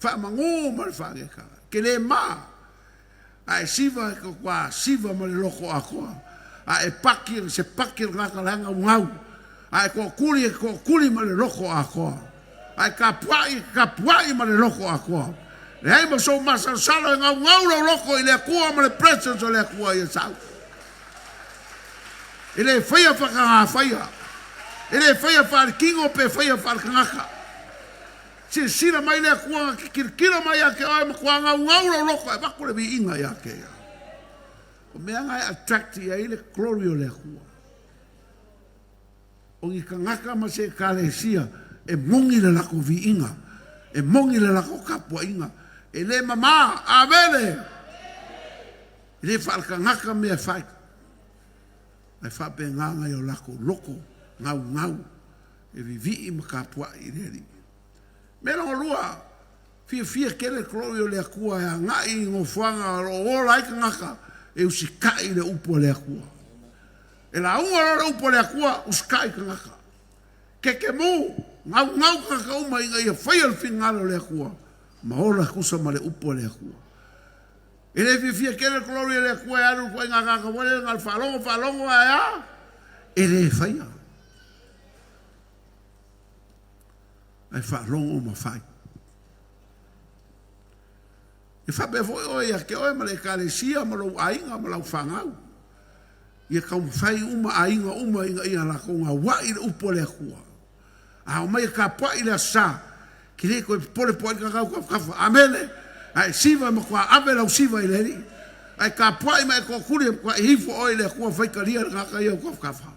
faamagū ma le faageka. Ke le ma, a e siva e kua siva ma le loko atoa. A e paki, se paki le tagata la e gaugau. A e tookuli e tookuli ma le loko atoa. A e tapuai e tapuai ma le loko atoa. Leai ma sou masalosalo e gaugau lou loko i le Atua ma le presence o le Atua ia sau. E le faia whakangā E le faia wharekino pe faia wharekangaka. Silasila mai le Atua ki kilikilo mai ia te oe ma kua gaugau lou loko e avatu le viiga ia te ia. O mea na e attract i ai le glory o le Atua. O ni tagata ma se ekalesia e moni le latou viiga, e moni le latou tapuaiga, e le mamā, amene! E le faaletagata mea e fai, ae faapena nai o latou loko gaugau e vivii ma tapuai i le Alii. Mea lona lua, fiafia tele le glory o le Atua e agai i nofoaga o lo o ola ai tagata e usitai i le upu a le Atua. E lauga loa le upu a le Atua, usitai tagata. Kekemu, gaugau tagata uma ina ia faia le finagalo o le Atua ma ola tusa ma le upu a le Atua. E le fiafia tele le glory a le Atua e alu i le ituaiga tagata foi lele na o le faalogo faalogo ae a? E le faia. Ae faalogo ma fai. E faapea foi oe ia te oe ma le Ekalesia ma lou aiga ma lau fanau. Ia taumafai uma aiga uma ina ia latou gauai i le upu a le Atua. A omai e tapuai i le Aso Sa, ke le toe popole po o ai le tagata tafatafa. Amene! A e siva e matua ave lau siva i le Alii. A e tapuai ma e tootuli e matua e ifo oe i le Atua faitalia le tagata ia o tafatafa.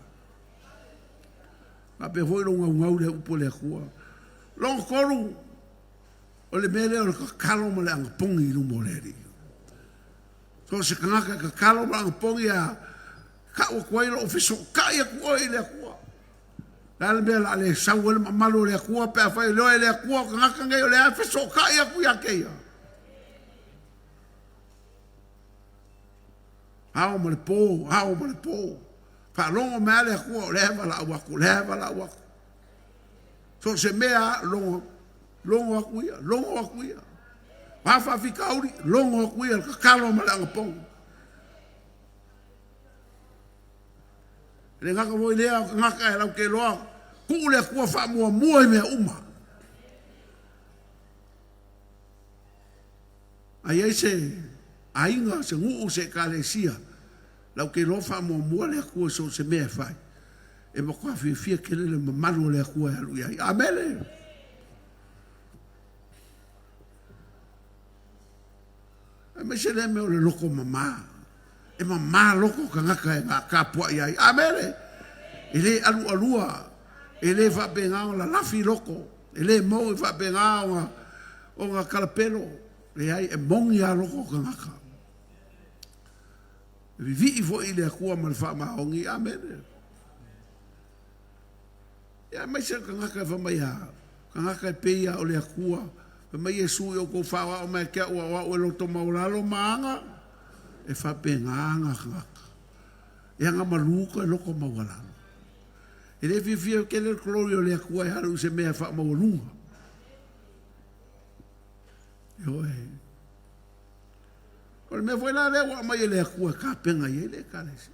Faapea foi lou gaugau i le upu a le Atua. Lona tolu, o le mea lea o le tatalo ma le anapogi i luma o le Alii. So o se tagata e tatalo ma anapogi a tau atu ai lou fesootai atu oe i le Atua. Le a le mea o le a le sau ai le mamalu o le Atua pe afai o le Atua o tagata nei o lea e fesootai atu ia te ia. Ao ma le po, ao ma le po. Faalogo mai lava le Atua o lea e valaau atu, o lea e valaau atu. So o se mea logo, logo atu ia, logo atu ia. O a faafitauli, logo atu ia, le tatalo ma le anapogi. E le gata foi lea o tagata e lau te iloa, tuu le Atua faamuamua i mea uma. A i ai se aiga, se nuu, se ekalesia, lau te iloa faamuamua le Atua i so o se mea e fai, e matua fiafia tele le mamalu o le Atua e alu i ai. Amene! Aemaise lea mea o le loko mama. E mama loko tagata e tapuai ai. Amene! E le alualua, e le faapena ona lalafi loko, e le moni faapena ona kalapelo. Leai, e moni lava loko tagata. E vivii foi i le Atua ma le faamaoni. Amene! Ia aemaise le tagata e fai mai a, tagata e pei lava o le Atua, fai mai Iesu i outou faaoao mai te au a o au e loto maualalo ma aga, e faapena aga tagata. E aga malu ka e loto maualalo. E le fiafia tele le glory o le Atua e alu i se mea e faamaualuga. Ioe. O le mea foi la lea ua aumai e le Atua e tapena i ai le Ekalesia.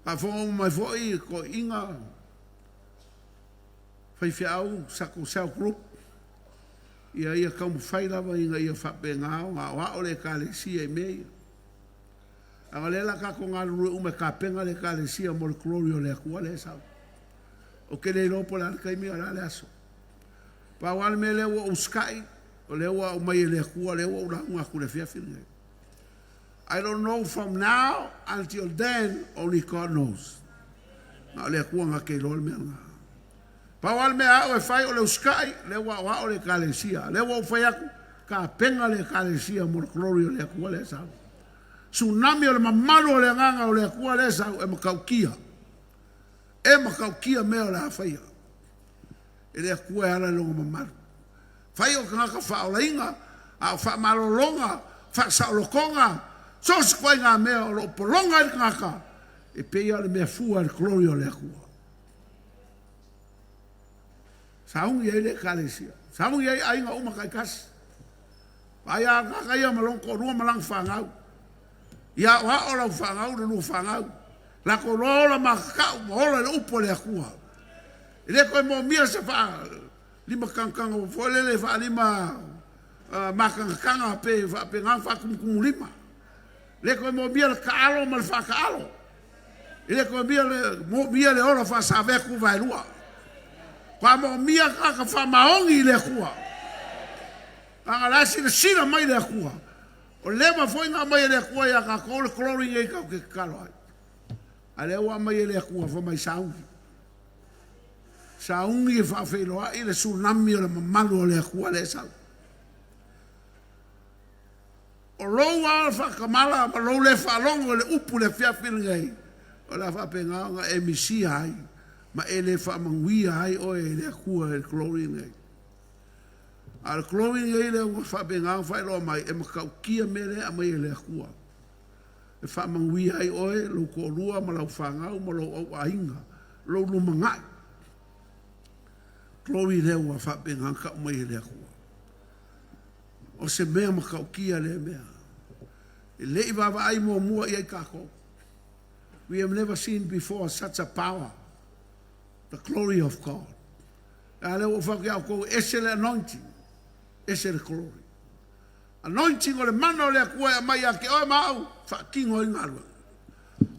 Faafofoga uma mai foi i toeaiina faifeau Sako Cell Group, ia ia taumafai lava ina ia faapena ona aoao le Ekalesia i mea ia. Leaga o lea o le a tatou galulue uma e tapena le Ekalesia mo le glory o le Atua lea e sau. Ou te le iloa po o le a le taimi a o le a le aso. Pau lava le mea lea ua ou usitai, o lea ua aumai e le Atua, lea ua ou lauga atu i le afiafi lenei. I don't know from now until then, only God knows. Na o le Atua na te iloa le mea lena. Pau lava le mea a au e fai o le usitai, lea ua aoao le Ekalesia. Lea ua ou fai atu, tapena le Ekalesia mo le glory o le Atua lea e sau. Tsunami o le mamalu o le agaga o le Atua lea e sau e matautia. E matautia mea o le a faia e le Atua e ala i lona mamalu. Fai o tagata faaolaina, a o faamalologa, faasaolotoga, So o se ituaiga mea o lo o pologa ai le tagata, e pei lava o le mea fua i le glory o le Atua. Sauni ai le Ekalesia, sauni ai aiga uma taitasi. Vaai lava le tagata ia ma lona toalua ma lana fanau. Ia aoao lau fanau le lua fanau. Latou loa ola matatau ma ola i le upu a le Atua. E le toe moomia se faa lima tanutanu foi lele faalima matangatanga pe faapena ona faatumutumulima. E le toe moomia le taalo ma le faataalo. E le toe moomia le ola faasavea tuvaelua. Faatoa moomia tagata faamaoni i le Atua. Leaga o la e silasila mai le Atua. O leva foi na aumai e le Atua ia tatou le glory nei tatou te tatalo ai. A o lea ua aumai e le Atua fai mai sauni. Sauni e faafeiloai le tsunami o le mamalu o le Atua lea e sau. O lou lava faatamala ma lou le faalogo i le upu i le afiafi lenei, o le a faapena ona e misia ai ma e le faamanuia ai oe e le Atua i le glory lenei. A o le glory lenei lea ua faapena ona faailoa mai, e matautia mea lea e aumai e le Atua e faamanuia ai oe, lou toalua ma lau fanau ma lou auaiga, lou lumanai. Glory lea ua faapena ona tau mai e le Atua. O se mea matautia lea mea. E le i vaavaai muamua i ai tatou. We have never seen before such a power, the glory of God. A lea ua ou fai atu ia outou, e ese le anointing, ese le glory. Anointing o le mana o le Atua e aumai ia te oe ma au, faatino ai galuega.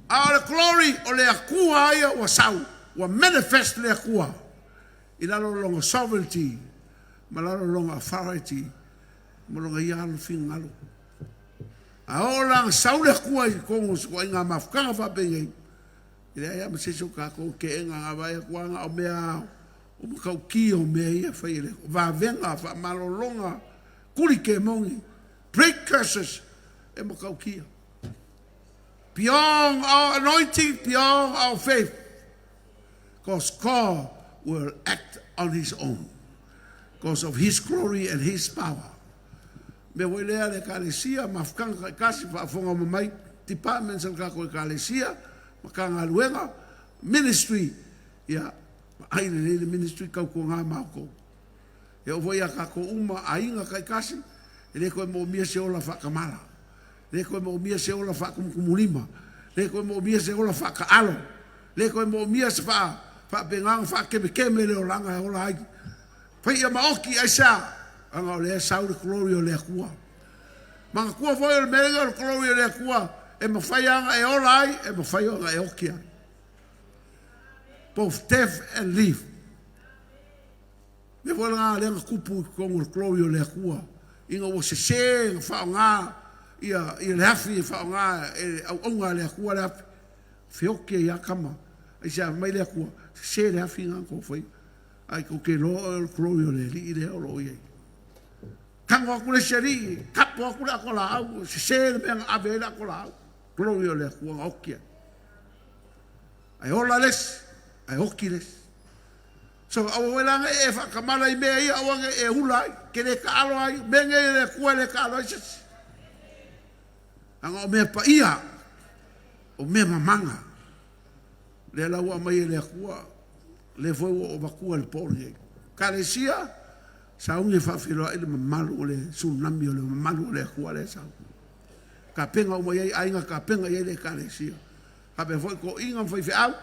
A o le glory o le Atua ia ua sau, ua manifest le Atua i lalo o lona sovereignty ma lalo o lona authority ma lona ia alo finagalo. A oo la ina sau le Atua i totonu o se ituaiga mafutaga faapenei, e leai lava ma se isi o tatou e teena. A vaai atu lava na o mea o matautia o mea ia e fai e le Atua, vavega, faamalologa, kuli kemoni, break curses, e matautia. Beyond our anointing, beyond our faith, because God will act on his own, because of his glory and his power. Mea foi lea le Ekalesia, mafutaga taitasi, faafofoga uma mai, departments a le tatou Ekalesia, Matagaluega, ministry, ia, vaai lelei le ministry tautuana ma outou. E oo foi ia tatou uma, aiga taitasi, e le toe moomia se ola faatamala, e le toe moomia se ola faatumutumulima, e le toe moomia se ola faataalo, e le toe moomia se faapena ona faakemekeme le olaga e ola ai. Fai ia maoti, aisea? Leaga o lea e sau le glory o le Atua. Manatua foi o le mea lea o le glory o le Atua, e mafai lava ona e ola ai, e mafai ona e oti ai. Both death and life. Mea foi lena lea na tupu i totonu o le glory o le Atua, ina ua sese na faaaoga ia, ia le afi e faaaoga e auauna a le Atua le afi. Feoti ai lava tama. Aisea? Fai mai le Atua, sese le afi lena na tou faia. Ae tou te iloa oe o le glory o le Alii lea o lo o i ai. Tago atu le isi alii, tapo atu le ato laau, sese le mea na ave ai le ato laau. Glory o le Atua na oti ai. Ae ola le isi, ae oti le isi. So, aua foi la ne i e faatamala i mea ia, aua ne i e ula ai, e te le taalo ai, o mea nei a le Atua e le taalo ai se isi. Leaga o mea paia, o mea mamana, lea la ua aumai e le Atua, lea foi ua ou avatua i le po lenei. Ekalesia, sauni e faafeiloai le mamalu o le tsunami o le mamalu o le Atua lea e sau. Tapena uma i ai aiga, tapena i ai le Ekalesia. Faapea foi toeaiina ma faifeau,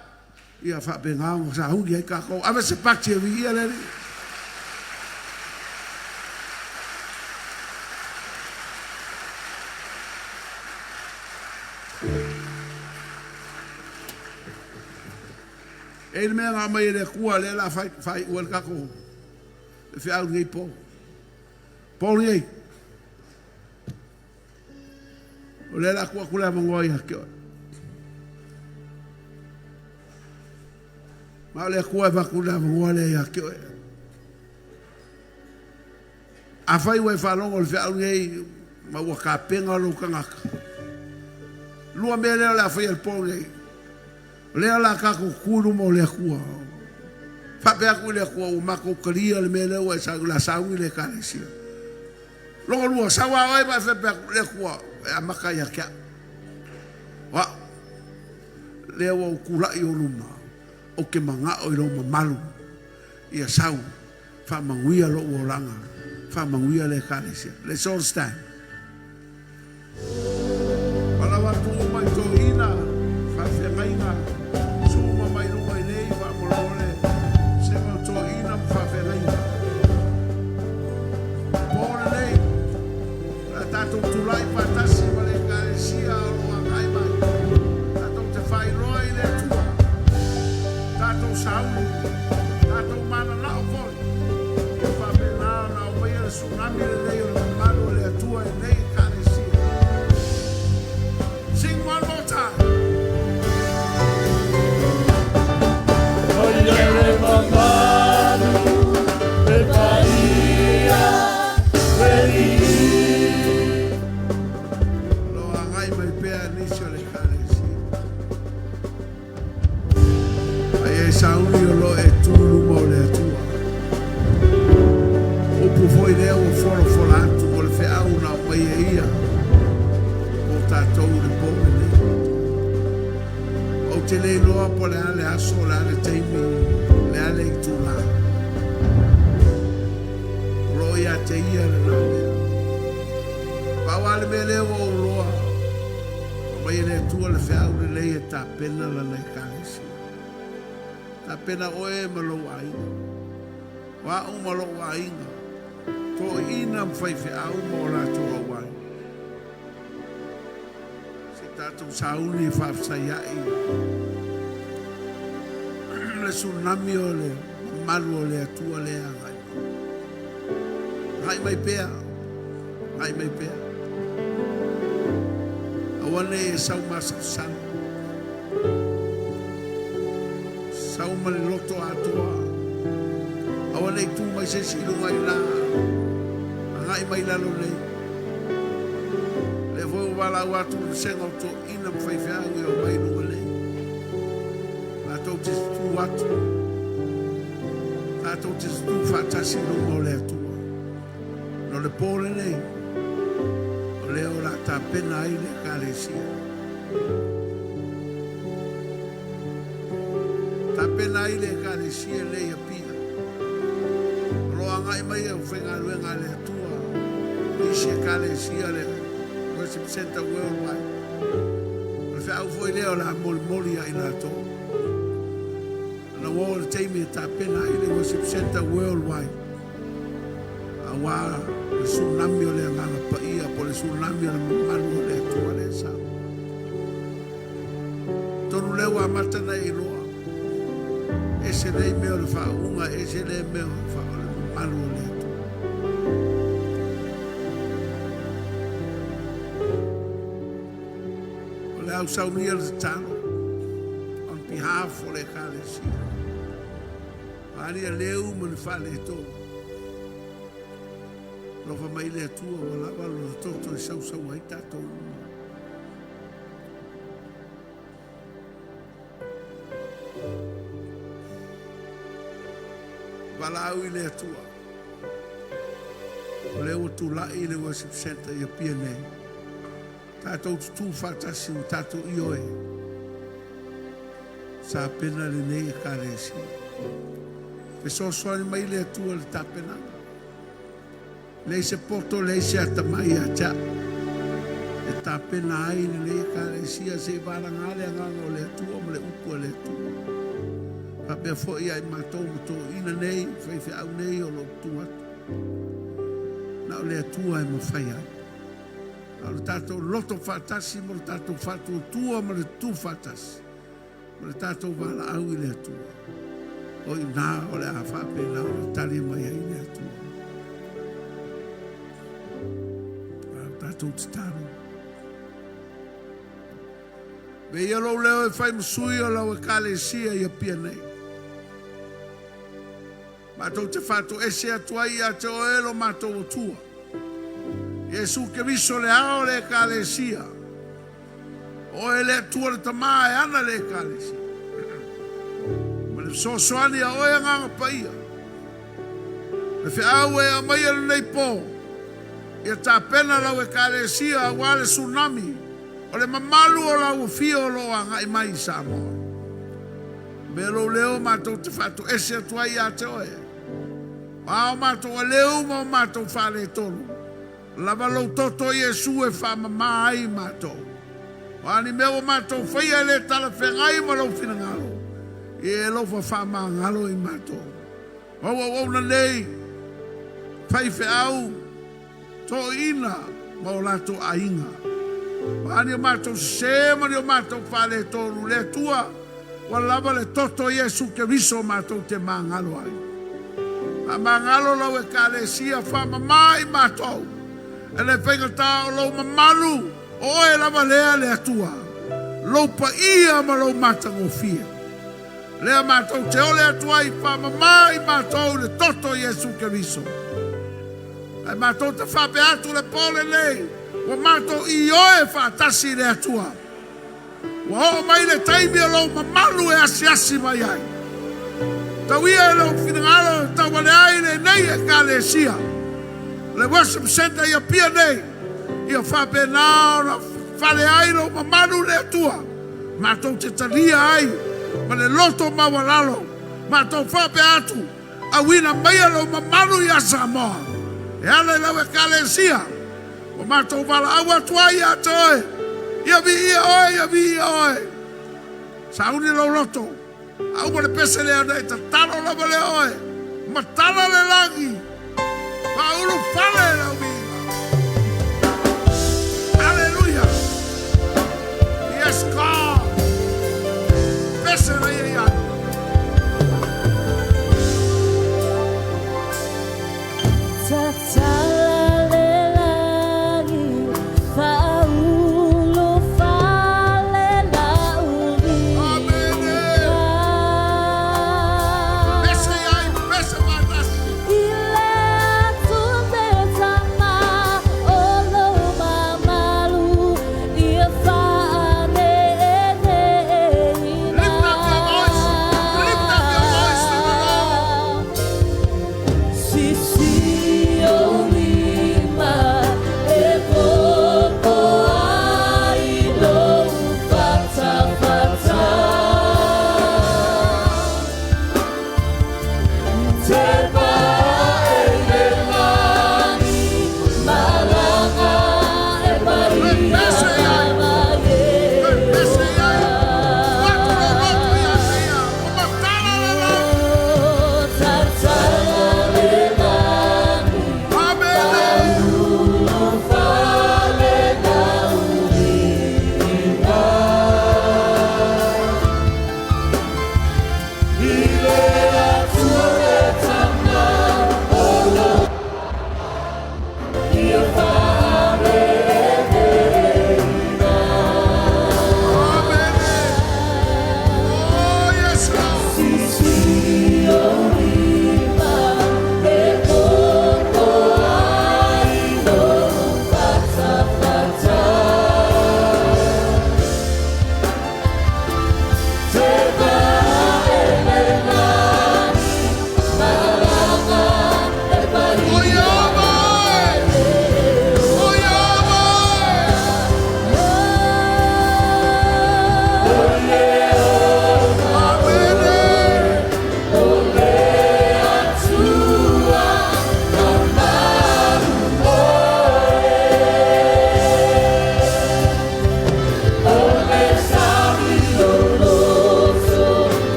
ia faapena ona sauni ai tatou. Ave se pati e viia le Alii. E i ai le mea na aumai e le Atua lea o le a faaiu ai le tatou feau i lenei po. Po lenei. O lea o le a tuu atu le avanoa ia te oe. Ma o le Atua e avatu le avanoa lea ia te oe. Afai ua e faalogo i le feau nei ma ua tapena lou tagata, lua mea lea o le a faia i le po nei. O lea o le a tatou tutu i luma o le Atua. Faapea atu i le Atua, ua matou talia le mea lea ua e sau, o le a sauni le Ekalesia. Lona lua, sau lava oe ma e faapea atu, le Atua, e amata ia te au. O a'u, lea ua ou tula'i i ou luma, ou te mana'o i lou mamalu, ia sau, faamanuia lo'u olaga, faamanuia le Ekalesia. Let's all stand. Valaau atu uma i toeaiina, faafeagaiga, suma mai luga i nei faamolemole, sega o toeaiina ma faafeagaiga. Po lenei, o le a tatou tulai faatasi ma le Ekalesia o lo o agai mai. Tatou te faailoa i le Atua, tatou sauni, tatou mananao foi, ia faapena ona aumaia le tsunami lenei o le mamalu o le Atua i nei Ekalesia. Sing one more time. O lo o agai mai pea nisi o le Ekalesia. Ai e sauni o lo e tu luma o le Atua. Upu foi lea ua folafola atu o le feau na aumai e ia mo tatou i le po lenei. Ou te le iloa po o le a le aso, o le a le taimi, o le a le itulā. O lo o ia te ia lena mea. Pau lava le mea lea ua ou iloa, aumai e le Atua le feau lelei e tapena lana Ekalesia. Tapena oe ma lou aiga. O a'u ma lo'u aiga, toeaiina ma faifeau ma o latou auai. Se tatou sauni e faafesaia'i le tsunami o le mamalu o le Atua lea e agai mai. Agai mai pea, agai mai pea. Aua ne i e sau masalosalo. Sau ma le loto atoa. Aua ne i tu mai se isi i luga i ina, agai mai i lalo nei. Lea foi ua valaau atu le vasega o toeaiina ma faifeau e omai i luga nei. Tatou te tutu atu. Tatou te tutu faatasi i luma o le Atua. No le po lenei, o lea o le a tapena ai le Ekalesia. Tapena ai le Ekalesia nei i Apia. O lo o agai mai e aufaigaluega a le Atua i isi Ekalesia le Worship Center Worldwide. O le feau foi lea o le a molimoli ia i latou. Ona ua oo le taimi e tapena ai le Worship Center Worldwide. Auā le tsunami o le Agaga Paia po o le tsunami o le mamalu o le Atua lea e sau. Tonu lea ua amata ona e iloa, ese nei mea o le faauuga, ese lea mea o le mamalu o le Atua. O le au saunia le tatalo on behalf o le Ekalesia. Alia leu ma le faaletonu. Alofa mai le Atua ua lava lona toto e sausau ai tatou uma. Valaau i le Atua. O lea ua tulai le worship center i Apia nei. Tatou tutū faatasi ua tatou ioe. Tapena lenei Ekalesia. Fesoasoani mai le Atua i le tapenaga. Leai se poto, leai se atamai ia te a'u e tapena ai lenei Ekalesia seia valaga le agaga o le Atua ma le upu a le Atua. Faapea foi ia i matou ma toeaiina nei, faifeau nei o lo o tutu atu. Na o le Atua e mafai ai. A o le tatou loto faatasi ma le tatou faatuatua ma le tutu faatasi ma le tatou valaau i le Atua, o i ina o le a faapena ona tali mai ai le Atua. A o tatou tatalo. Veia lou leo e fai ma sui o lau Ekalesia i Apia nei. Matou te faatoese atu ai ia te oe lo matou Atua. Iesu Keriso le ao o le Ekalesia. O oe le Atua le Tamā e ana le Ekalesia. Ma le fesoasoani a oe Agaga Paia. Le feau e aumaia lenei po, ia tapena lau Ekalesia auā le tsunami. O le mamalu o lau afio o lo o agai mai i Samoa. Mea lou leo matou te faatoese atu ai ia te oe. O a o matou aleu ma o matou faaletonu, lava lou toto Iesu e faamama ai matou. O a ni mea ua matou faia e le talafeagai ma lou finagalo, ia e alofa faamagalo i matou. O au auauna nei, faifeau, toeaiina ma o latou aiga. O a ni o matou sesē ma ni o matou faaletonu, le Atua, ua lava le toto o Iesu Keriso matou te magalo ai. Faamagalo lau Ekalesia, faamama i matou, e le faigata o lou mamalu, o oe lava lea le Atua, lou paia ma lou matagofie. Lea matou te ole atu ai, faamama i matou i le toto o Iesu Keriso. Ae matou te faapea atu le po lenei, ua matou ioe faatasi i le Atua. Ua oo mai le taimi o lou mamalu e asiasi mai ai. Tau ia i lou finagalo e tauale ai lenei Ekalesia, le Worship Centre i Apia nei, ia faapena ona fale ai lou mamalu le Atua, matou te talia ai ma le loto maualalo, matou faapea atu, Auina maia lou mamalu ia Samoa e ala i lau Ekalesia, ua matou valaau atu ai ia te oe, ia viia oe, ia viia oe. Sauni lou loto, a uma le pese lea ona e tatalo lava lea oe, matala le lagi, faaulu fale lau viiga. Hallelujah. Yes, God. Pese na ia ia. Tatala le lagi, faaulu fale lau Amen. viiga. Pese ia, pese faatasi. I le Atua Tama o lou mamalu, ia faane'e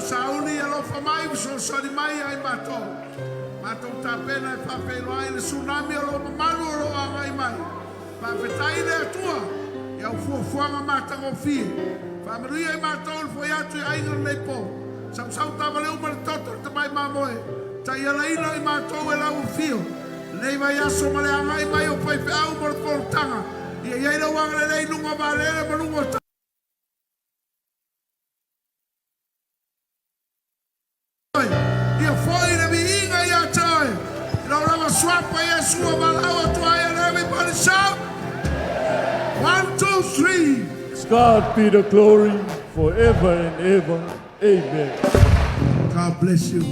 sauni alofa mai fesoasoani mai ia i matou. Matou tapena e faafeiloai le tsunami o lou mamalu o lo o agai mai. Faafetai le Atua i au fuafuaga matagofie. Faamanuia i matou le foi atu i aiga i lenei po. Sausau taavale uma le toto i le tamai mamoe. Taialaina i matou e lau afio. Lenei vaiaso ma le agai mai o faifeau mo le fonotaga. Ia i ai lou agalelei i luga o vaalele ma luga o Ia foi le viiga ia te oe. I lou lava suafa Iesu ua valaau atu ai. And everybody shout. One, two, three. God be the glory forever and ever. Amen. God bless you.